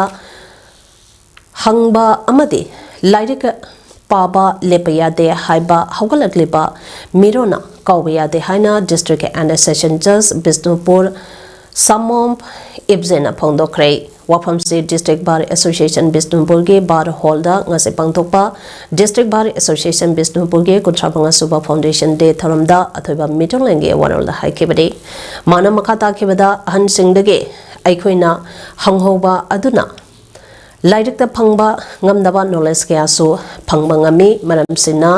ꯍꯪꯕ ꯑꯃꯗꯤ ꯂꯥꯏꯔꯤꯛ ꯄꯥꯕ ꯂꯦꯞꯄ ꯌꯥꯗꯦ ꯍꯥꯏꯕ ꯍꯧꯒꯠꯂꯛꯂꯤꯕ ꯃꯤꯔꯣꯟꯅ ꯀꯥꯎꯕ ꯌꯥꯗꯦ ꯍꯥꯏꯅ district and session judge Bishnupur ꯁꯥꯃꯣꯝ ꯏꯕꯖꯦꯅ ꯐꯣꯡꯗꯣꯛꯈ꯭ꯔꯦ꯫ ꯋꯥꯐꯝꯁꯤ District Bar Association ꯕꯤꯁꯅꯨꯄꯨꯔꯒꯤ Bar Hallꯗ ꯉꯁꯤ ꯄꯥꯡꯊꯣꯛꯄ District Bar Association ꯕꯤꯁꯅꯨꯄꯨꯔꯒꯤ ꯀꯨꯟꯊ꯭ꯔꯥ ꯃꯉꯥ ꯁꯨꯕ Foundation Day ꯊꯧꯔꯝꯗ ꯑꯊꯣꯏꯕ ꯃꯤꯇꯣꯡꯂꯦꯟꯒꯤ ꯋꯥꯔꯣꯜꯗ ꯍꯥꯏꯈꯤꯕꯅꯤ꯫ ꯃꯥꯅ ꯃꯈꯥ ꯇꯥꯈꯤꯕꯗ, ꯑꯍꯟꯁꯤꯡꯗꯒꯤ ꯑꯩꯈꯣꯏꯅ ꯍꯪꯍꯧꯕ ꯑꯗꯨꯅ ꯂꯥꯏꯔꯤꯛꯇ ꯐꯪꯕ ꯉꯝꯗꯕ knowledge ꯀꯌꯥꯁꯨ ꯐꯪꯕ ꯉꯝꯃꯤ꯫ ꯃꯔꯝꯁꯤꯅ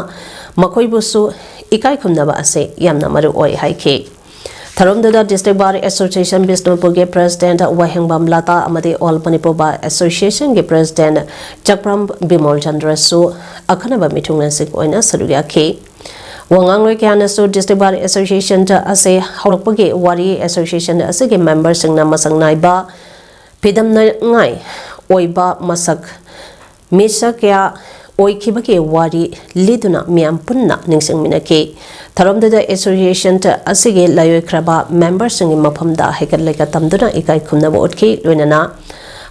ꯃꯈꯣꯏꯕꯨꯁꯨ ꯏꯀꯥꯏ ꯈꯨꯝꯅꯕ ꯑꯁꯤ ꯌꯥꯝꯅ ꯃꯔꯨ ꯑꯣꯏ ꯍꯥꯏꯈꯤ꯫ ꯊꯧꯔꯝꯗꯨꯗ District Bar Association ꯕꯤꯁꯅꯨꯄꯨꯔꯒꯤ President ꯋꯥꯍꯦꯡꯕꯝ ꯂꯇꯥ ꯑꯃꯗꯤ All Manipur Bar Associationꯒꯤ President Chakpram Bimol ꯆꯟꯗ꯭ꯔꯁꯨ ꯑꯈꯟꯅꯕ ꯃꯤꯊꯨꯡꯂꯦꯟꯁꯤꯡ ꯑꯣꯏꯅ ꯁꯔꯨꯛ ꯌꯥꯈꯤ꯫ ꯋꯥꯉꯥꯡꯂꯣꯏ ꯀꯌꯥꯅꯁꯨ District Bar Association ꯑꯁꯤ ꯍꯧꯔꯛꯄꯒꯤ ꯋꯥꯔꯤ, association ꯑꯁꯤꯒꯤ memberꯁꯤꯡꯅ ꯃꯁꯛ ꯅꯥꯏꯕ, ꯐꯤꯗꯝꯅꯉꯥꯏ ꯑꯣꯏꯕ ꯃꯁꯛ ꯃꯤꯁꯛ ꯀꯌꯥ ꯑꯣꯏꯈꯤꯕꯒꯤ ꯋꯥꯔꯤ ꯂꯤꯗꯨꯅ ꯃꯤꯌꯥꯝ ꯄꯨꯟꯅ ꯅꯤꯡꯁꯤꯡꯃꯤꯟꯅꯈꯤ꯫ ꯊꯧꯔꯝꯗꯨꯗ association ꯑꯁꯤꯒꯤ ꯂꯥꯏꯑꯣꯏꯈ꯭ꯔꯕ memberꯁꯤꯡꯒꯤ ꯃꯐꯝꯗ ꯍꯩꯀꯠ ꯂꯩꯀꯠ ꯇꯝꯗꯨꯅ ꯏꯀꯥꯏ ꯈꯨꯝꯅꯕ ꯎꯠꯈꯤ꯫ ꯂꯣꯏꯅꯅ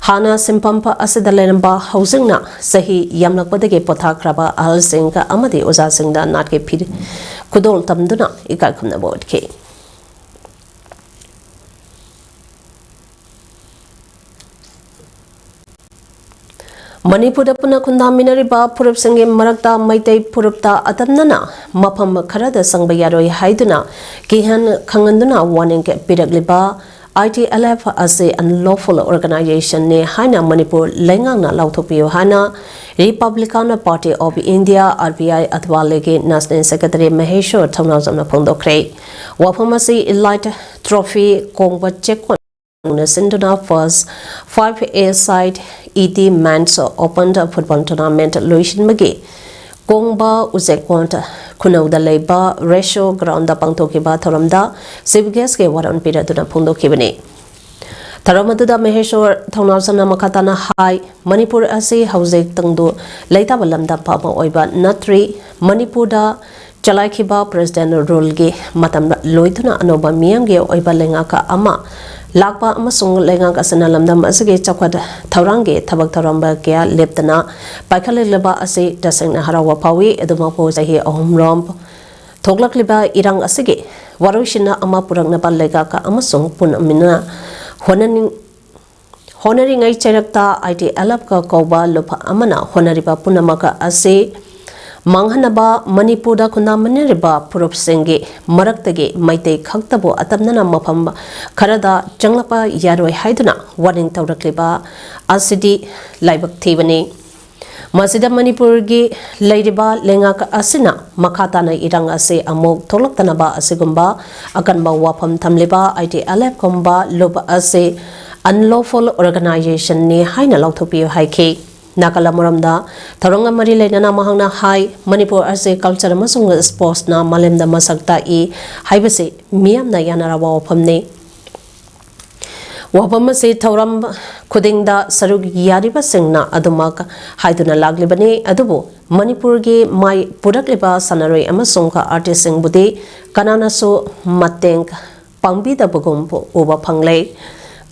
ꯍꯥꯟꯅ ꯁꯤꯟꯐꯝ ꯑꯁꯤꯗ ꯂꯩꯔꯝꯕ, ꯍꯧꯖꯤꯛꯅ ꯆꯍꯤ ꯌꯥꯝꯂꯛꯄꯗꯒꯤ ꯄꯣꯊꯥꯈ꯭ꯔꯕ ꯑꯍꯜꯁꯤꯡ ꯑꯃꯗꯤ ꯑꯣꯖꯥꯁꯤꯡꯗ ꯅꯥꯠꯀꯤ ꯐꯤ ꯈꯨꯗꯣꯜ ꯇꯝꯗꯨꯅ ꯏꯀꯥꯏ ꯈꯨꯝꯅꯕ ꯎꯠꯈꯤ꯫ ꯃꯅꯤꯄꯨꯔꯗ ꯄꯨꯟꯅ ꯈꯨꯟꯗꯥꯃꯤꯟꯅꯔꯤꯕ ꯐꯨꯔꯨꯞꯁꯤꯡꯒꯤ ꯃꯔꯛꯇ ꯃꯩꯇꯩ ꯐꯨꯔꯨꯞꯇ ꯑꯇꯝꯅꯅ ꯃꯐꯝ ꯈꯔꯗ ꯆꯪꯕ ꯌꯥꯔꯣꯏ ꯍꯥꯏꯗꯨꯅ ꯀꯤꯍꯟ ꯈꯪꯍꯟꯗꯨꯅ warning ꯄꯤꯔꯛꯂꯤꯕ I T L F ꯑꯁꯤ unlawful organizationꯅꯤ ꯍꯥꯏꯅ ꯃꯅꯤꯄꯨꯔ ꯂꯩꯉꯥꯛꯅ ꯂꯥꯎꯊꯣꯛꯄꯤꯌꯨ ꯍꯥꯏꯅ Republican Party of India, R P I, ꯑꯊꯋꯥꯂꯦꯒꯤ National Secretary ꯃꯍꯦꯁꯣꯔ ꯊꯧꯅꯥꯎꯖꯝꯅ ꯐꯣꯡꯗꯣꯛꯈ꯭ꯔꯦ꯫ ꯋꯥꯐꯝ ꯑꯁꯤ Elite Trophy ꯀꯣꯡꯕ ꯆꯦꯛꯀꯣꯟ ꯅ ꯁꯤꯟꯗꯨꯅ first five A side E T Men's Open Football Tournament ꯂꯣꯏꯁꯤꯟꯕꯒꯤ ꯀꯣꯡꯕ ꯎꯆꯦꯛꯀꯣꯟ ꯈꯨꯅꯧꯗ ꯂꯩꯕ ꯔꯦꯁꯣ ꯒ꯭ꯔꯥꯎꯟꯗ ꯄꯥꯡꯊꯣꯛꯈꯤꯕ ꯊꯧꯔꯝꯗ chief guestꯀꯤ ꯋꯥꯔꯣꯜ ꯄꯤꯔꯗꯨꯅ ꯐꯣꯡꯗꯣꯛꯈꯤꯕꯅꯤ꯫ ꯊꯧꯔꯝ ꯑꯗꯨꯗ ꯃꯍꯦꯁꯣꯔ ꯊꯧꯅꯥꯎꯖꯝꯅ ꯃꯈꯥ ꯇꯥꯅ ꯍꯥꯏ, ꯃꯅꯤꯄꯨꯔ ꯑꯁꯤ ꯍꯧꯖꯤꯛ ꯇꯪꯗꯨ ꯂꯩꯇꯥꯕ ꯂꯝꯗꯝ ꯑꯃ ꯑꯣꯏꯕ ꯅꯠꯇ꯭ꯔꯤ꯫ ꯃꯅꯤꯄꯨꯔꯗ ꯆꯂꯥꯏꯈꯤꯕ President ruleꯒꯤ ꯃꯇꯝ ꯂꯣꯏꯗꯨꯅ ꯑꯅꯧꯕ ꯃꯤꯌꯥꯝꯒꯤ ꯑꯣꯏꯕ ꯂꯩꯉꯥꯛ ꯑꯃ ꯂꯥꯛꯄ ꯑꯃꯁꯨꯡ ꯂꯩꯉꯥꯛ ꯑꯁꯤꯅ ꯂꯝꯗꯝ ꯑꯁꯤꯒꯤ ꯆꯥꯎꯈꯠ ꯊꯧꯔꯥꯡꯒꯤ ꯊꯕꯛ ꯊꯧꯔꯝ ꯀꯌꯥ ꯂꯦꯞꯇꯅ ꯄꯥꯏꯈꯠꯂꯛꯂꯤꯕ ꯑꯁꯤ ꯇꯁꯦꯡꯅ ꯍꯔꯥꯎꯕ ꯐꯥꯎꯏ꯫ ꯑꯗꯨꯃꯛꯄꯨ ꯆꯍꯤ ꯑꯍꯨꯝꯔꯣꯝ ꯊꯣꯛꯂꯛꯂꯤꯕ ꯏꯔꯥꯡ ꯑꯁꯤꯒꯤ ꯋꯥꯔꯣꯏꯁꯤꯟ ꯑꯃ ꯄꯨꯔꯛꯅꯕ ꯂꯩꯉꯥꯛ ꯑꯃꯁꯨꯡ ꯄꯨꯟꯅ ꯍꯣꯠꯅꯅꯤꯡ-, ꯍꯣꯠꯅꯔꯤꯉꯩ ꯆꯩꯔꯛꯇ ꯑꯥꯏ ꯇꯤ ꯑꯦꯜ ꯑꯦꯐꯀ ꯀꯧꯕ ꯂꯨꯞ ꯑꯃꯅ ꯍꯣꯠꯅꯔꯤꯕ ꯄꯨꯝꯅꯃꯛ ꯑꯁꯤ ꯃꯥꯡꯍꯟꯅꯕ ꯃꯅꯤꯄꯨꯔꯗ ꯈꯨꯟꯗꯥꯃꯤꯟꯅꯔꯤꯕ ꯐꯨꯔꯨꯞꯁꯤꯡꯒꯤ ꯃꯔꯛꯇꯒꯤ ꯃꯩꯇꯩ ꯈꯛꯇꯕꯨ ꯑꯇꯝꯅꯅ ꯃꯐꯝ ꯈꯔꯗ ꯆꯪꯂꯛꯄ ꯌꯥꯔꯣꯏ ꯍꯥꯏꯗꯨꯅ ꯋꯥꯔꯅꯤꯡ ꯇꯧꯔꯛꯂꯤꯕ ꯑꯁꯤꯗꯤ ꯂꯥꯏꯕꯛ ꯊꯤꯕꯅꯤ꯫ ꯃꯁꯤꯗ ꯃꯅꯤꯄꯨꯔꯒꯤ ꯂꯩꯔꯤꯕ ꯂꯩꯉꯥꯛ ꯑꯁꯤꯅ ꯃꯈꯥ ꯇꯥꯅ ꯏꯔꯥꯡ ꯑꯁꯤ ꯑꯃꯨꯛ ꯊꯣꯛꯂꯛꯇꯅꯕ ꯑꯁꯤꯒꯨꯝꯕ ꯑꯀꯟꯕ ꯋꯥꯐꯝ ꯊꯝꯂꯤꯕ ꯑꯥꯏ ꯇꯤ ꯑꯦꯜ ꯑꯦꯐ ꯀꯨꯝꯕ ꯂꯨꯞ ꯑꯁꯤ unlawful organization ꯅꯤ ꯍꯥꯏꯅ ꯂꯥꯎꯊꯣꯛꯄꯤꯌꯨ ꯍꯥꯏꯈꯤ꯫ ꯅꯥꯀꯜ ꯑꯃꯔꯣꯝꯗ ꯊꯧꯔꯝꯒ ꯃꯔꯤ ꯂꯩꯅꯅ ꯃꯍꯥꯛꯅ ꯍꯥꯏ, ꯃꯅꯤꯄꯨꯔ ꯑꯁꯤ culture ꯑꯃꯁꯨꯡ sports ꯅ ꯃꯥꯂꯦꯝꯗ ꯃꯁꯛ ꯇꯥꯛꯏ ꯍꯥꯏꯕꯁꯤ ꯃꯤꯌꯥꯝꯅ ꯌꯥꯅꯔꯕ ꯋꯥꯐꯝꯅꯤ꯫ ꯋꯥꯐꯝ ꯑꯁꯤ ꯊꯧꯔꯝ ꯈꯨꯗꯤꯡꯗ ꯁꯔꯨꯛ ꯌꯥꯔꯤꯕꯁꯤꯡꯅ ꯑꯗꯨꯃꯛ ꯍꯥꯏꯗꯨꯅ ꯂꯥꯛꯂꯤꯕꯅꯤ, ꯑꯗꯨꯕꯨ ꯃꯅꯤꯄꯨꯔꯒꯤ ꯃꯥꯏ ꯄꯨꯔꯛꯂꯤꯕ ꯁꯥꯟꯅꯔꯣꯏ ꯑꯃꯁꯨꯡ artist ꯁꯤꯡꯕꯨꯗꯤ ꯀꯅꯥꯅꯁꯨ ꯃꯇꯦꯡ ꯄꯥꯡꯕꯤꯗꯕꯒꯨꯝ ꯎꯕ ꯐꯪꯂꯦ꯫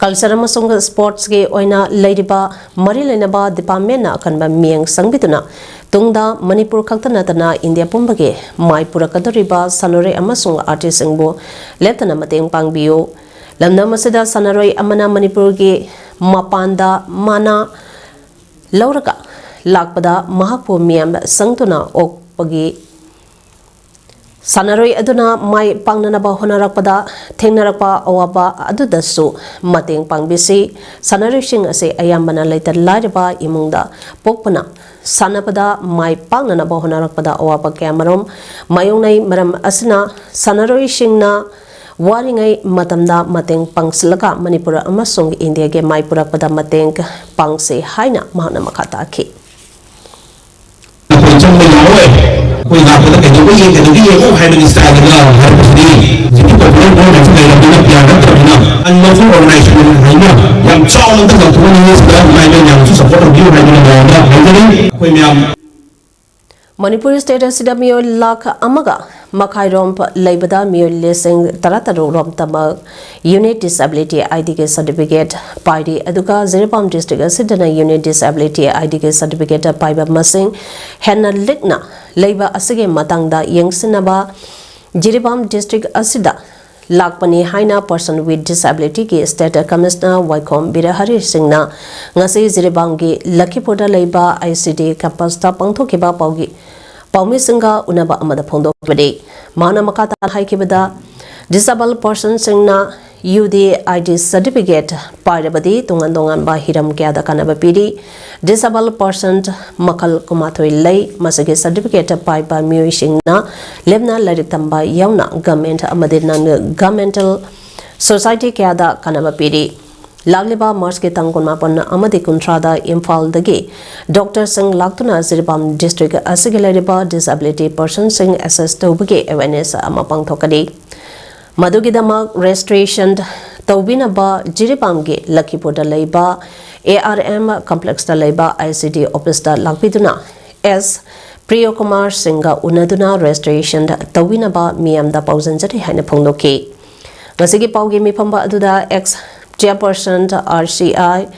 Culture ꯑꯃꯁꯨꯡ sports ꯀꯤ ꯑꯣꯏꯅ ꯂꯩꯔꯤꯕ ꯃꯔꯤ ꯂꯩꯅꯕ department ꯅ ꯑꯀꯟꯕ ꯃꯤꯠꯌꯦꯡ ꯆꯪꯕꯤꯗꯨꯅ ꯇꯨꯡꯗ ꯃꯅꯤꯄꯨꯔ ꯈꯛꯇ ꯅꯠꯇꯅ ꯏꯟꯗꯤꯌꯥ ꯄꯨꯝꯕꯒꯤ ꯃꯥꯏ ꯄꯨꯔꯛꯀꯗꯧꯔꯤꯕ ꯁꯥꯟꯅꯔꯣꯏ ꯑꯃꯁꯨꯡ artist ꯁꯤꯡꯕꯨ ꯂꯦꯞꯇꯅ ꯃꯇꯦꯡ ꯄꯥꯡꯕꯤꯌꯨ꯫ ꯂꯝꯗꯝ ꯑꯁꯤꯗ ꯁꯥꯟꯅꯔꯣꯏ ꯑꯃꯅ ꯃꯅꯤꯄꯨꯔꯒꯤ ꯃꯄꯥꯟꯗ ꯃꯥꯅ ꯂꯧꯔꯒ ꯂꯥꯛꯄꯗ ꯃꯍꯥꯛꯄꯨ ꯃꯤꯌꯥꯝ ꯆꯪꯗꯨꯅ ꯑꯣꯛꯄꯒꯤ ꯁꯥꯟꯅꯔꯣꯏ ꯑꯗꯨꯅ ꯃꯥꯏ ꯄꯥꯛꯅꯅꯕ ꯍꯣꯠꯅꯔꯛꯄꯗ ꯊꯦꯡꯅꯔꯛꯄ ꯑꯋꯥꯕ ꯑꯗꯨꯗꯁꯨ ꯃꯇꯦꯡ ꯄꯥꯡꯕꯤꯁꯤ꯫ ꯁꯥꯟꯅꯔꯣꯏꯁꯤꯡ ꯑꯁꯤ ꯑꯌꯥꯝꯕꯅ ꯂꯩꯇ ꯂꯥꯏꯔꯕ ꯏꯃꯨꯡꯗ ꯄꯣꯛꯄꯅ ꯁꯥꯟꯅꯕꯗ ꯃꯥꯏ ꯄꯥꯛꯅꯅꯕ ꯍꯣꯠꯅꯔꯛꯄꯗ ꯑꯋꯥꯕ ꯀꯌꯥꯃꯔꯨꯝ ꯃꯥꯌꯣꯛꯅꯩ꯫ ꯃꯔꯝ ꯑꯁꯤꯅ ꯁꯥꯟꯅꯔꯣꯏꯁꯤꯡꯅ ꯋꯥꯔꯤꯉꯩ ꯃꯇꯝꯗ ꯃꯇꯦꯡ ꯄꯥꯡꯁꯤꯜꯂꯒ ꯃꯅꯤꯄꯨꯔ ꯑꯃꯁꯨꯡ ꯏꯟꯗꯤꯌꯥꯒꯤ ꯃꯥꯏ ꯄꯨꯔꯛꯄꯗ ꯃꯇꯦꯡ ꯄꯥꯡꯁꯤ ꯍꯥꯏꯅ ꯃꯍꯥꯛꯅ ꯃꯈꯥ ꯇꯥꯈꯤ꯫ ꯑꯩꯈꯣꯏ ꯆꯪꯕ ꯌꯥꯔꯣꯏ꯫ ꯑꯩꯈꯣꯏ ꯂꯥꯛꯄꯗ ꯀꯩꯗꯧꯕ ꯌꯦꯡ-, ꯀꯩꯗꯧꯕ ꯌꯦꯡꯉꯣ ꯍꯥꯏꯕꯒꯤ style ꯗ ꯍꯥꯏꯔꯛꯄꯁꯤꯗꯤ ꯍꯧꯖꯤꯛꯀꯤ popular movement ꯁꯨ ꯂꯩꯔꯕꯅꯤꯅ, ꯄꯤꯌꯥꯔ ꯅꯠꯇ꯭ꯔꯕꯅꯤꯅ, unlawful organization ꯍꯥꯏꯅ ꯌꯥꯝ ꯆꯥꯎꯅ ꯑꯝꯇ ꯂꯥꯎꯊꯣꯛꯍꯟꯅꯤꯡꯉꯤ꯫ ꯁꯤꯗ ꯃꯥꯏ ꯃꯌꯥꯝꯁꯨ support ꯇꯧꯕꯤꯌꯨ ꯍꯥꯏꯗꯨꯅ ꯃꯌꯥꯝꯗ ꯍꯥꯏꯖꯔꯤ꯫ ꯑꯩꯈꯣꯏ ꯃꯌꯥꯝ ꯃꯅꯤꯄꯨꯔ state ꯑꯁꯤꯗ ꯃꯤꯑꯣꯏ ꯂꯥꯈ ꯑꯃꯒ ꯃꯈꯥꯏꯔꯣꯝ ꯂꯩꯕꯗ ꯃꯤꯑꯣꯏ ꯂꯤꯁꯤꯡ ꯇꯔꯥꯇꯔꯨꯛ ꯔꯣꯝꯇꯃꯛ unique disability I D ꯒꯤ certificate ꯄꯥꯏꯔꯤ꯫ ꯑꯗꯨꯒ Jiribam district ꯑꯁꯤꯗꯅ unique disability I D ꯒꯤ certificate ꯄꯥꯏꯕ ꯃꯁꯤꯡ ꯍꯦꯟꯅ ꯂꯤꯛꯅ ꯂꯩꯕ ꯑꯁꯤꯒꯤ ꯃꯇꯥꯡꯗ ꯌꯦꯡꯁꯤꯟꯅꯕ ꯖꯤꯔꯤꯕꯥꯝ district ꯑꯁꯤꯗ ꯂꯥꯛꯄꯅꯤ ꯍꯥꯏꯅ Person with Disability ꯒꯤ State Commissioner ꯋꯥꯏꯈꯣꯝ ꯕꯤꯔꯍꯔꯤ ꯁꯤꯡꯅ ꯉꯁꯤ ꯖꯤꯔꯤꯕꯥꯝꯒꯤ ꯂꯈꯤꯄꯨꯔꯗ ꯂꯩꯕ I C D campus ꯇ ꯄꯥꯡꯊꯣꯛꯈꯤꯕ ꯄꯥꯎꯒꯤ ꯄꯥꯎꯃꯤꯁꯤꯡꯒ ꯎꯅꯕ ꯑꯃꯗ ꯐꯣꯡꯗꯣꯛꯈꯤꯕꯅꯤ꯫ ꯃꯥꯅ ꯃꯈꯥ ꯇꯥꯅ ꯍꯥꯏꯈꯤꯕꯗ, Disabled Person ꯁꯤꯡꯅ U D I D certificate ꯄꯥꯏꯔꯕꯗꯤ ꯇꯣꯉꯥꯟ ꯇꯣꯉꯥꯟꯕ ꯍꯤꯔꯝ ꯀꯌꯥꯗ ꯀꯥꯟꯅꯕ ꯄꯤꯔꯤ꯫ Disabled Person ꯃꯈꯜ ꯀꯨꯟꯃꯥꯊꯣꯏ ꯂꯩ꯫ ꯃꯁꯤꯒꯤ certificate ꯄꯥꯏꯕ ꯃꯤꯑꯣꯏꯁꯤꯡꯅ ꯂꯦꯝꯅ ꯂꯥꯏꯔꯤꯛ ꯇꯝꯕ ꯌꯥꯎꯅ government ꯑꯃꯗꯤ non governmental society ꯀꯌꯥꯗ ꯀꯥꯟꯅꯕ ꯄꯤꯔꯤ꯫ ꯂꯥꯛꯂꯤꯕ March ꯀꯤ ꯇꯥꯡ ꯀꯨꯟꯃꯥꯄꯟ ꯑꯃꯗꯤ ꯀꯨꯟꯊ꯭ꯔꯥꯗ ꯏꯝꯐꯥꯜꯗꯒꯤ doctor ꯁꯤꯡ ꯂꯥꯛꯇꯨꯅ ꯖꯤꯔꯤꯕꯥꯝ district ꯑꯁꯤꯒꯤ ꯂꯩꯔꯤꯕ disability person ꯁꯤꯡ assess ꯇꯧꯕꯒꯤ awareness ꯑꯃ ꯄꯥꯡꯊꯣꯛꯀꯅꯤ꯫ ꯃꯗꯨꯒꯤꯗꯃꯛ registration ꯇꯧꯕꯤꯅꯕ ꯖꯤꯔꯤꯕꯥꯝꯒꯤ ꯂꯈꯤꯄꯨꯔꯗ ꯂꯩꯕ A R M complex ꯇ ꯂꯩꯕ I C D office ꯇ ꯂꯥꯛꯄꯤꯗꯨꯅ S ꯄ꯭ꯔꯤꯌꯣꯀꯨꯃꯥꯔ ꯁꯤꯡꯒ ꯎꯅꯗꯨꯅ registration ꯇꯧꯕꯤꯅꯕ ꯃꯤꯌꯥꯝꯗ ꯄꯥꯎꯖꯦꯜꯖꯔꯤ ꯍꯥꯏꯅ ꯐꯣꯡꯗꯣꯛꯈꯤ꯫ ꯉꯁꯤꯒꯤ ꯄꯥꯎꯒꯤ ꯃꯤꯐꯝ ꯑꯗꯨꯗ ex chairperson R C I,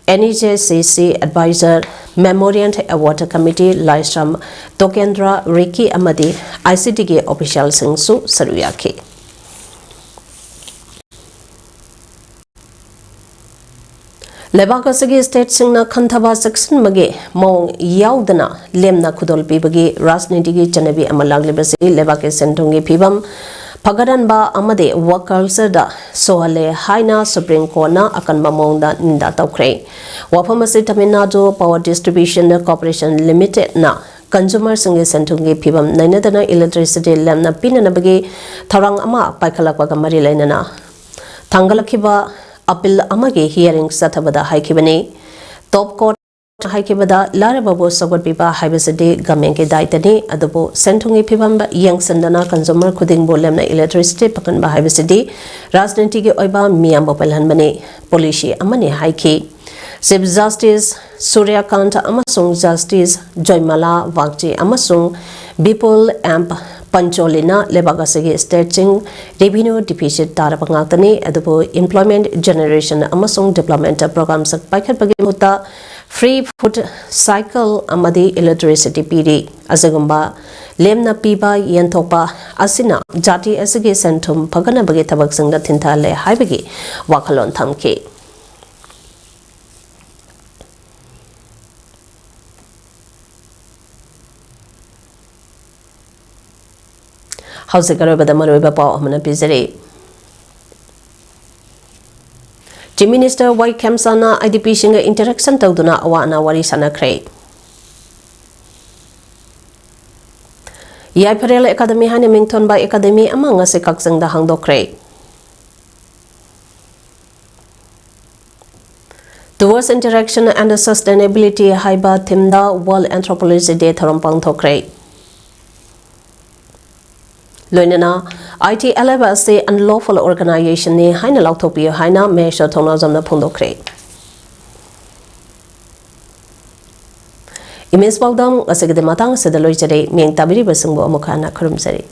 N E J C C advisor, Memorial Award Committee ꯂꯥꯏꯁ꯭ꯔꯝ ꯇꯣꯀꯦꯟꯗ꯭ꯔ ꯔꯤꯀꯤ ꯑꯃꯗꯤ I C D ꯒꯤ official ꯁꯤꯡꯁꯨ ꯁꯔꯨꯛ ꯌꯥꯈꯤ꯫ ꯂꯩꯕꯥꯛ ꯑꯁꯤꯒꯤ state ꯁꯤꯡꯅ ꯈꯟꯊꯕ ꯆꯦꯛꯁꯤꯟꯕꯒꯤ ꯃꯑꯣꯡ ꯌꯥꯎꯗꯅ ꯂꯦꯝꯅ ꯈꯨꯗꯣꯜ ꯄꯤꯕꯒꯤ ꯔꯥꯖꯅꯤꯇꯤꯒꯤ ꯆꯠꯅꯕꯤ ꯑꯃ ꯂꯥꯛꯂꯤꯕꯁꯤ ꯂꯩꯕꯥꯛꯀꯤ ꯁꯦꯟ ꯊꯨꯝꯒꯤ ꯐꯤꯕꯝ ꯐꯒꯠꯍꯟꯕ ꯑꯃꯗꯤ work culture ꯗ ꯁꯣꯛꯍꯜꯂꯦ ꯍꯥꯏꯅ Supreme Court ꯅ ꯑꯀꯟꯕ ꯃꯑꯣꯡꯗ ꯅꯤꯟꯗꯥ ꯇꯧꯈ꯭ꯔꯦ꯫ ꯋꯥꯐꯝ ꯑꯁꯤ Tamil Nadu Power Distribution Corporation Limited ꯅ consumer ꯁꯤꯡꯒꯤ ꯁꯦꯟ ꯊꯨꯝꯒꯤ ꯐꯤꯕꯝ ꯅꯩꯅꯗꯅ electricity ꯂꯦꯝꯅ ꯄꯤꯅꯅꯕꯒꯤ ꯊꯧꯔꯥꯡ ꯑꯃ ꯄꯥꯏꯈꯠꯂꯛꯄꯒ ꯃꯔꯤ ꯂꯩꯅꯅ ꯊꯥꯡꯒꯠꯂꯛꯈꯤꯕ appeal ꯑꯃꯒꯤ hearing ꯆꯠꯊꯕꯗ ꯍꯥꯏꯈꯤꯕꯅꯤ꯫ Top Court ꯍꯥꯏꯈꯤꯕꯗ, ꯂꯥꯏꯔꯕꯕꯨ ꯁꯧꯒꯠꯄꯤꯕ ꯍꯥꯏꯕꯁꯤꯗꯤ government ꯀꯤ ꯗꯥꯏꯇꯅꯤ, ꯑꯗꯨꯕꯨ ꯁꯦꯟ ꯊꯨꯝꯒꯤ ꯐꯤꯕꯝ ꯌꯦꯡꯁꯤꯟꯗꯅ consumer ꯈꯨꯗꯤꯡꯕꯨ ꯂꯦꯝꯅ electricity ꯐꯪꯍꯟꯕ ꯍꯥꯏꯕꯁꯤꯗꯤ ꯔꯥꯖꯅꯤꯇꯤꯒꯤ ꯑꯣꯏꯕ ꯃꯤꯌꯥꯝꯕꯨ ꯄꯜꯍꯟꯕꯅꯤ, policy ꯑꯃꯅꯤ ꯍꯥꯏꯈꯤ꯫ Chief Justice ꯁꯨꯔ꯭ꯌꯀꯥꯟꯇ ꯑꯃꯁꯨꯡ Justice ꯖꯣꯏꯃꯥꯂꯥ ꯕꯥꯒꯆꯤ ꯑꯃꯁꯨꯡ ꯕꯤꯄꯨꯜ ꯑꯦꯝ ꯄꯟꯆꯣꯂꯤꯅ ꯂꯩꯕꯥꯛ ꯑꯁꯤꯒꯤ state ꯁꯤꯡ revenue deficit ꯇꯥꯔꯕ ꯉꯥꯛꯇꯅꯤ, ꯑꯗꯨꯕꯨ employment generation ꯑꯃꯁꯨꯡ development programs ꯄꯥꯏꯈꯠꯄꯒꯤ ꯃꯍꯨꯠꯇ Free food cycle ꯑꯃꯗꯤ electricity ꯄꯤꯔꯤ꯫ ꯑꯁꯤꯒꯨꯝꯕ ꯂꯦꯝꯅ ꯄꯤꯕ ꯌꯦꯟꯊꯣꯛꯄ ꯑꯁꯤꯅ ꯖꯥꯇꯤ ꯑꯁꯤꯒꯤ ꯁꯦꯟꯊꯨꯝ ꯐꯒꯠꯅꯕꯒꯤ ꯊꯕꯛꯁꯤꯡꯗ ꯊꯤꯟꯊꯍꯜꯂꯦ ꯍꯥꯏꯕꯒꯤ ꯋꯥꯈꯜꯂꯣꯟ ꯊꯝꯈꯤ꯫ ꯍꯧꯖꯤꯛ ꯑꯔꯣꯏꯕꯗ ꯃꯔꯨꯑꯣꯏꯕ ꯄꯥꯎ ꯑꯃꯅ ꯄꯤꯖꯔꯤ꯫ Chief Minister ꯋꯥꯏ ꯈꯦꯝꯆꯥꯟꯅ IDPꯁꯤꯡꯒ interaction ꯇꯧꯗꯨꯅ ꯑꯋꯥ ꯑꯅꯥ ꯋꯥꯔꯤ ꯁꯥꯟꯅꯈ꯭ꯔꯦ꯫ ꯌꯥꯏꯐꯔꯦꯜ ꯑꯦꯀꯥꯗꯃꯤ ꯍꯥꯏꯅ ꯃꯤꯡꯊꯣꯟꯕ ꯑꯦꯀꯥꯗꯃꯤ ꯑꯃ ꯉꯁꯤ ꯀꯛꯆꯤꯡꯗ ꯍꯥꯡꯗꯣꯛꯈ꯭ꯔꯦ꯫ Towards Interaction and Sustainability ꯍꯥꯏꯕ themeꯗ World Anthropology Day ꯊꯧꯔꯝ ꯄꯥꯡꯊꯣꯛꯈ꯭ꯔꯦ꯫ ꯂꯣꯏꯅꯅ ITLF ꯑꯁꯤ unlawful organizationꯅꯤ ꯍꯥꯏꯅ ꯂꯥꯎꯊꯣꯛꯄꯤꯌꯨ ꯍꯥꯏꯅ ꯃꯍꯦꯁꯣꯔ ꯊꯧꯅꯥꯖꯝꯅ ꯐꯣꯡꯗꯣꯛꯈ꯭ꯔꯦ꯫ ꯏꯃꯦꯖ ꯄꯥꯎꯗꯝ ꯉꯁꯤꯒꯤꯗꯤ ꯃꯇꯥꯡ ꯑꯁꯤꯗ ꯂꯣꯏꯖꯔꯦ꯫ ꯃꯤꯠꯌꯦꯡ ꯇꯥꯕꯤꯔꯤꯕꯁꯤꯡꯕꯨ ꯑꯃꯨꯛ ꯍꯟꯅ ꯈꯨꯔꯨꯝꯖꯔꯤ꯫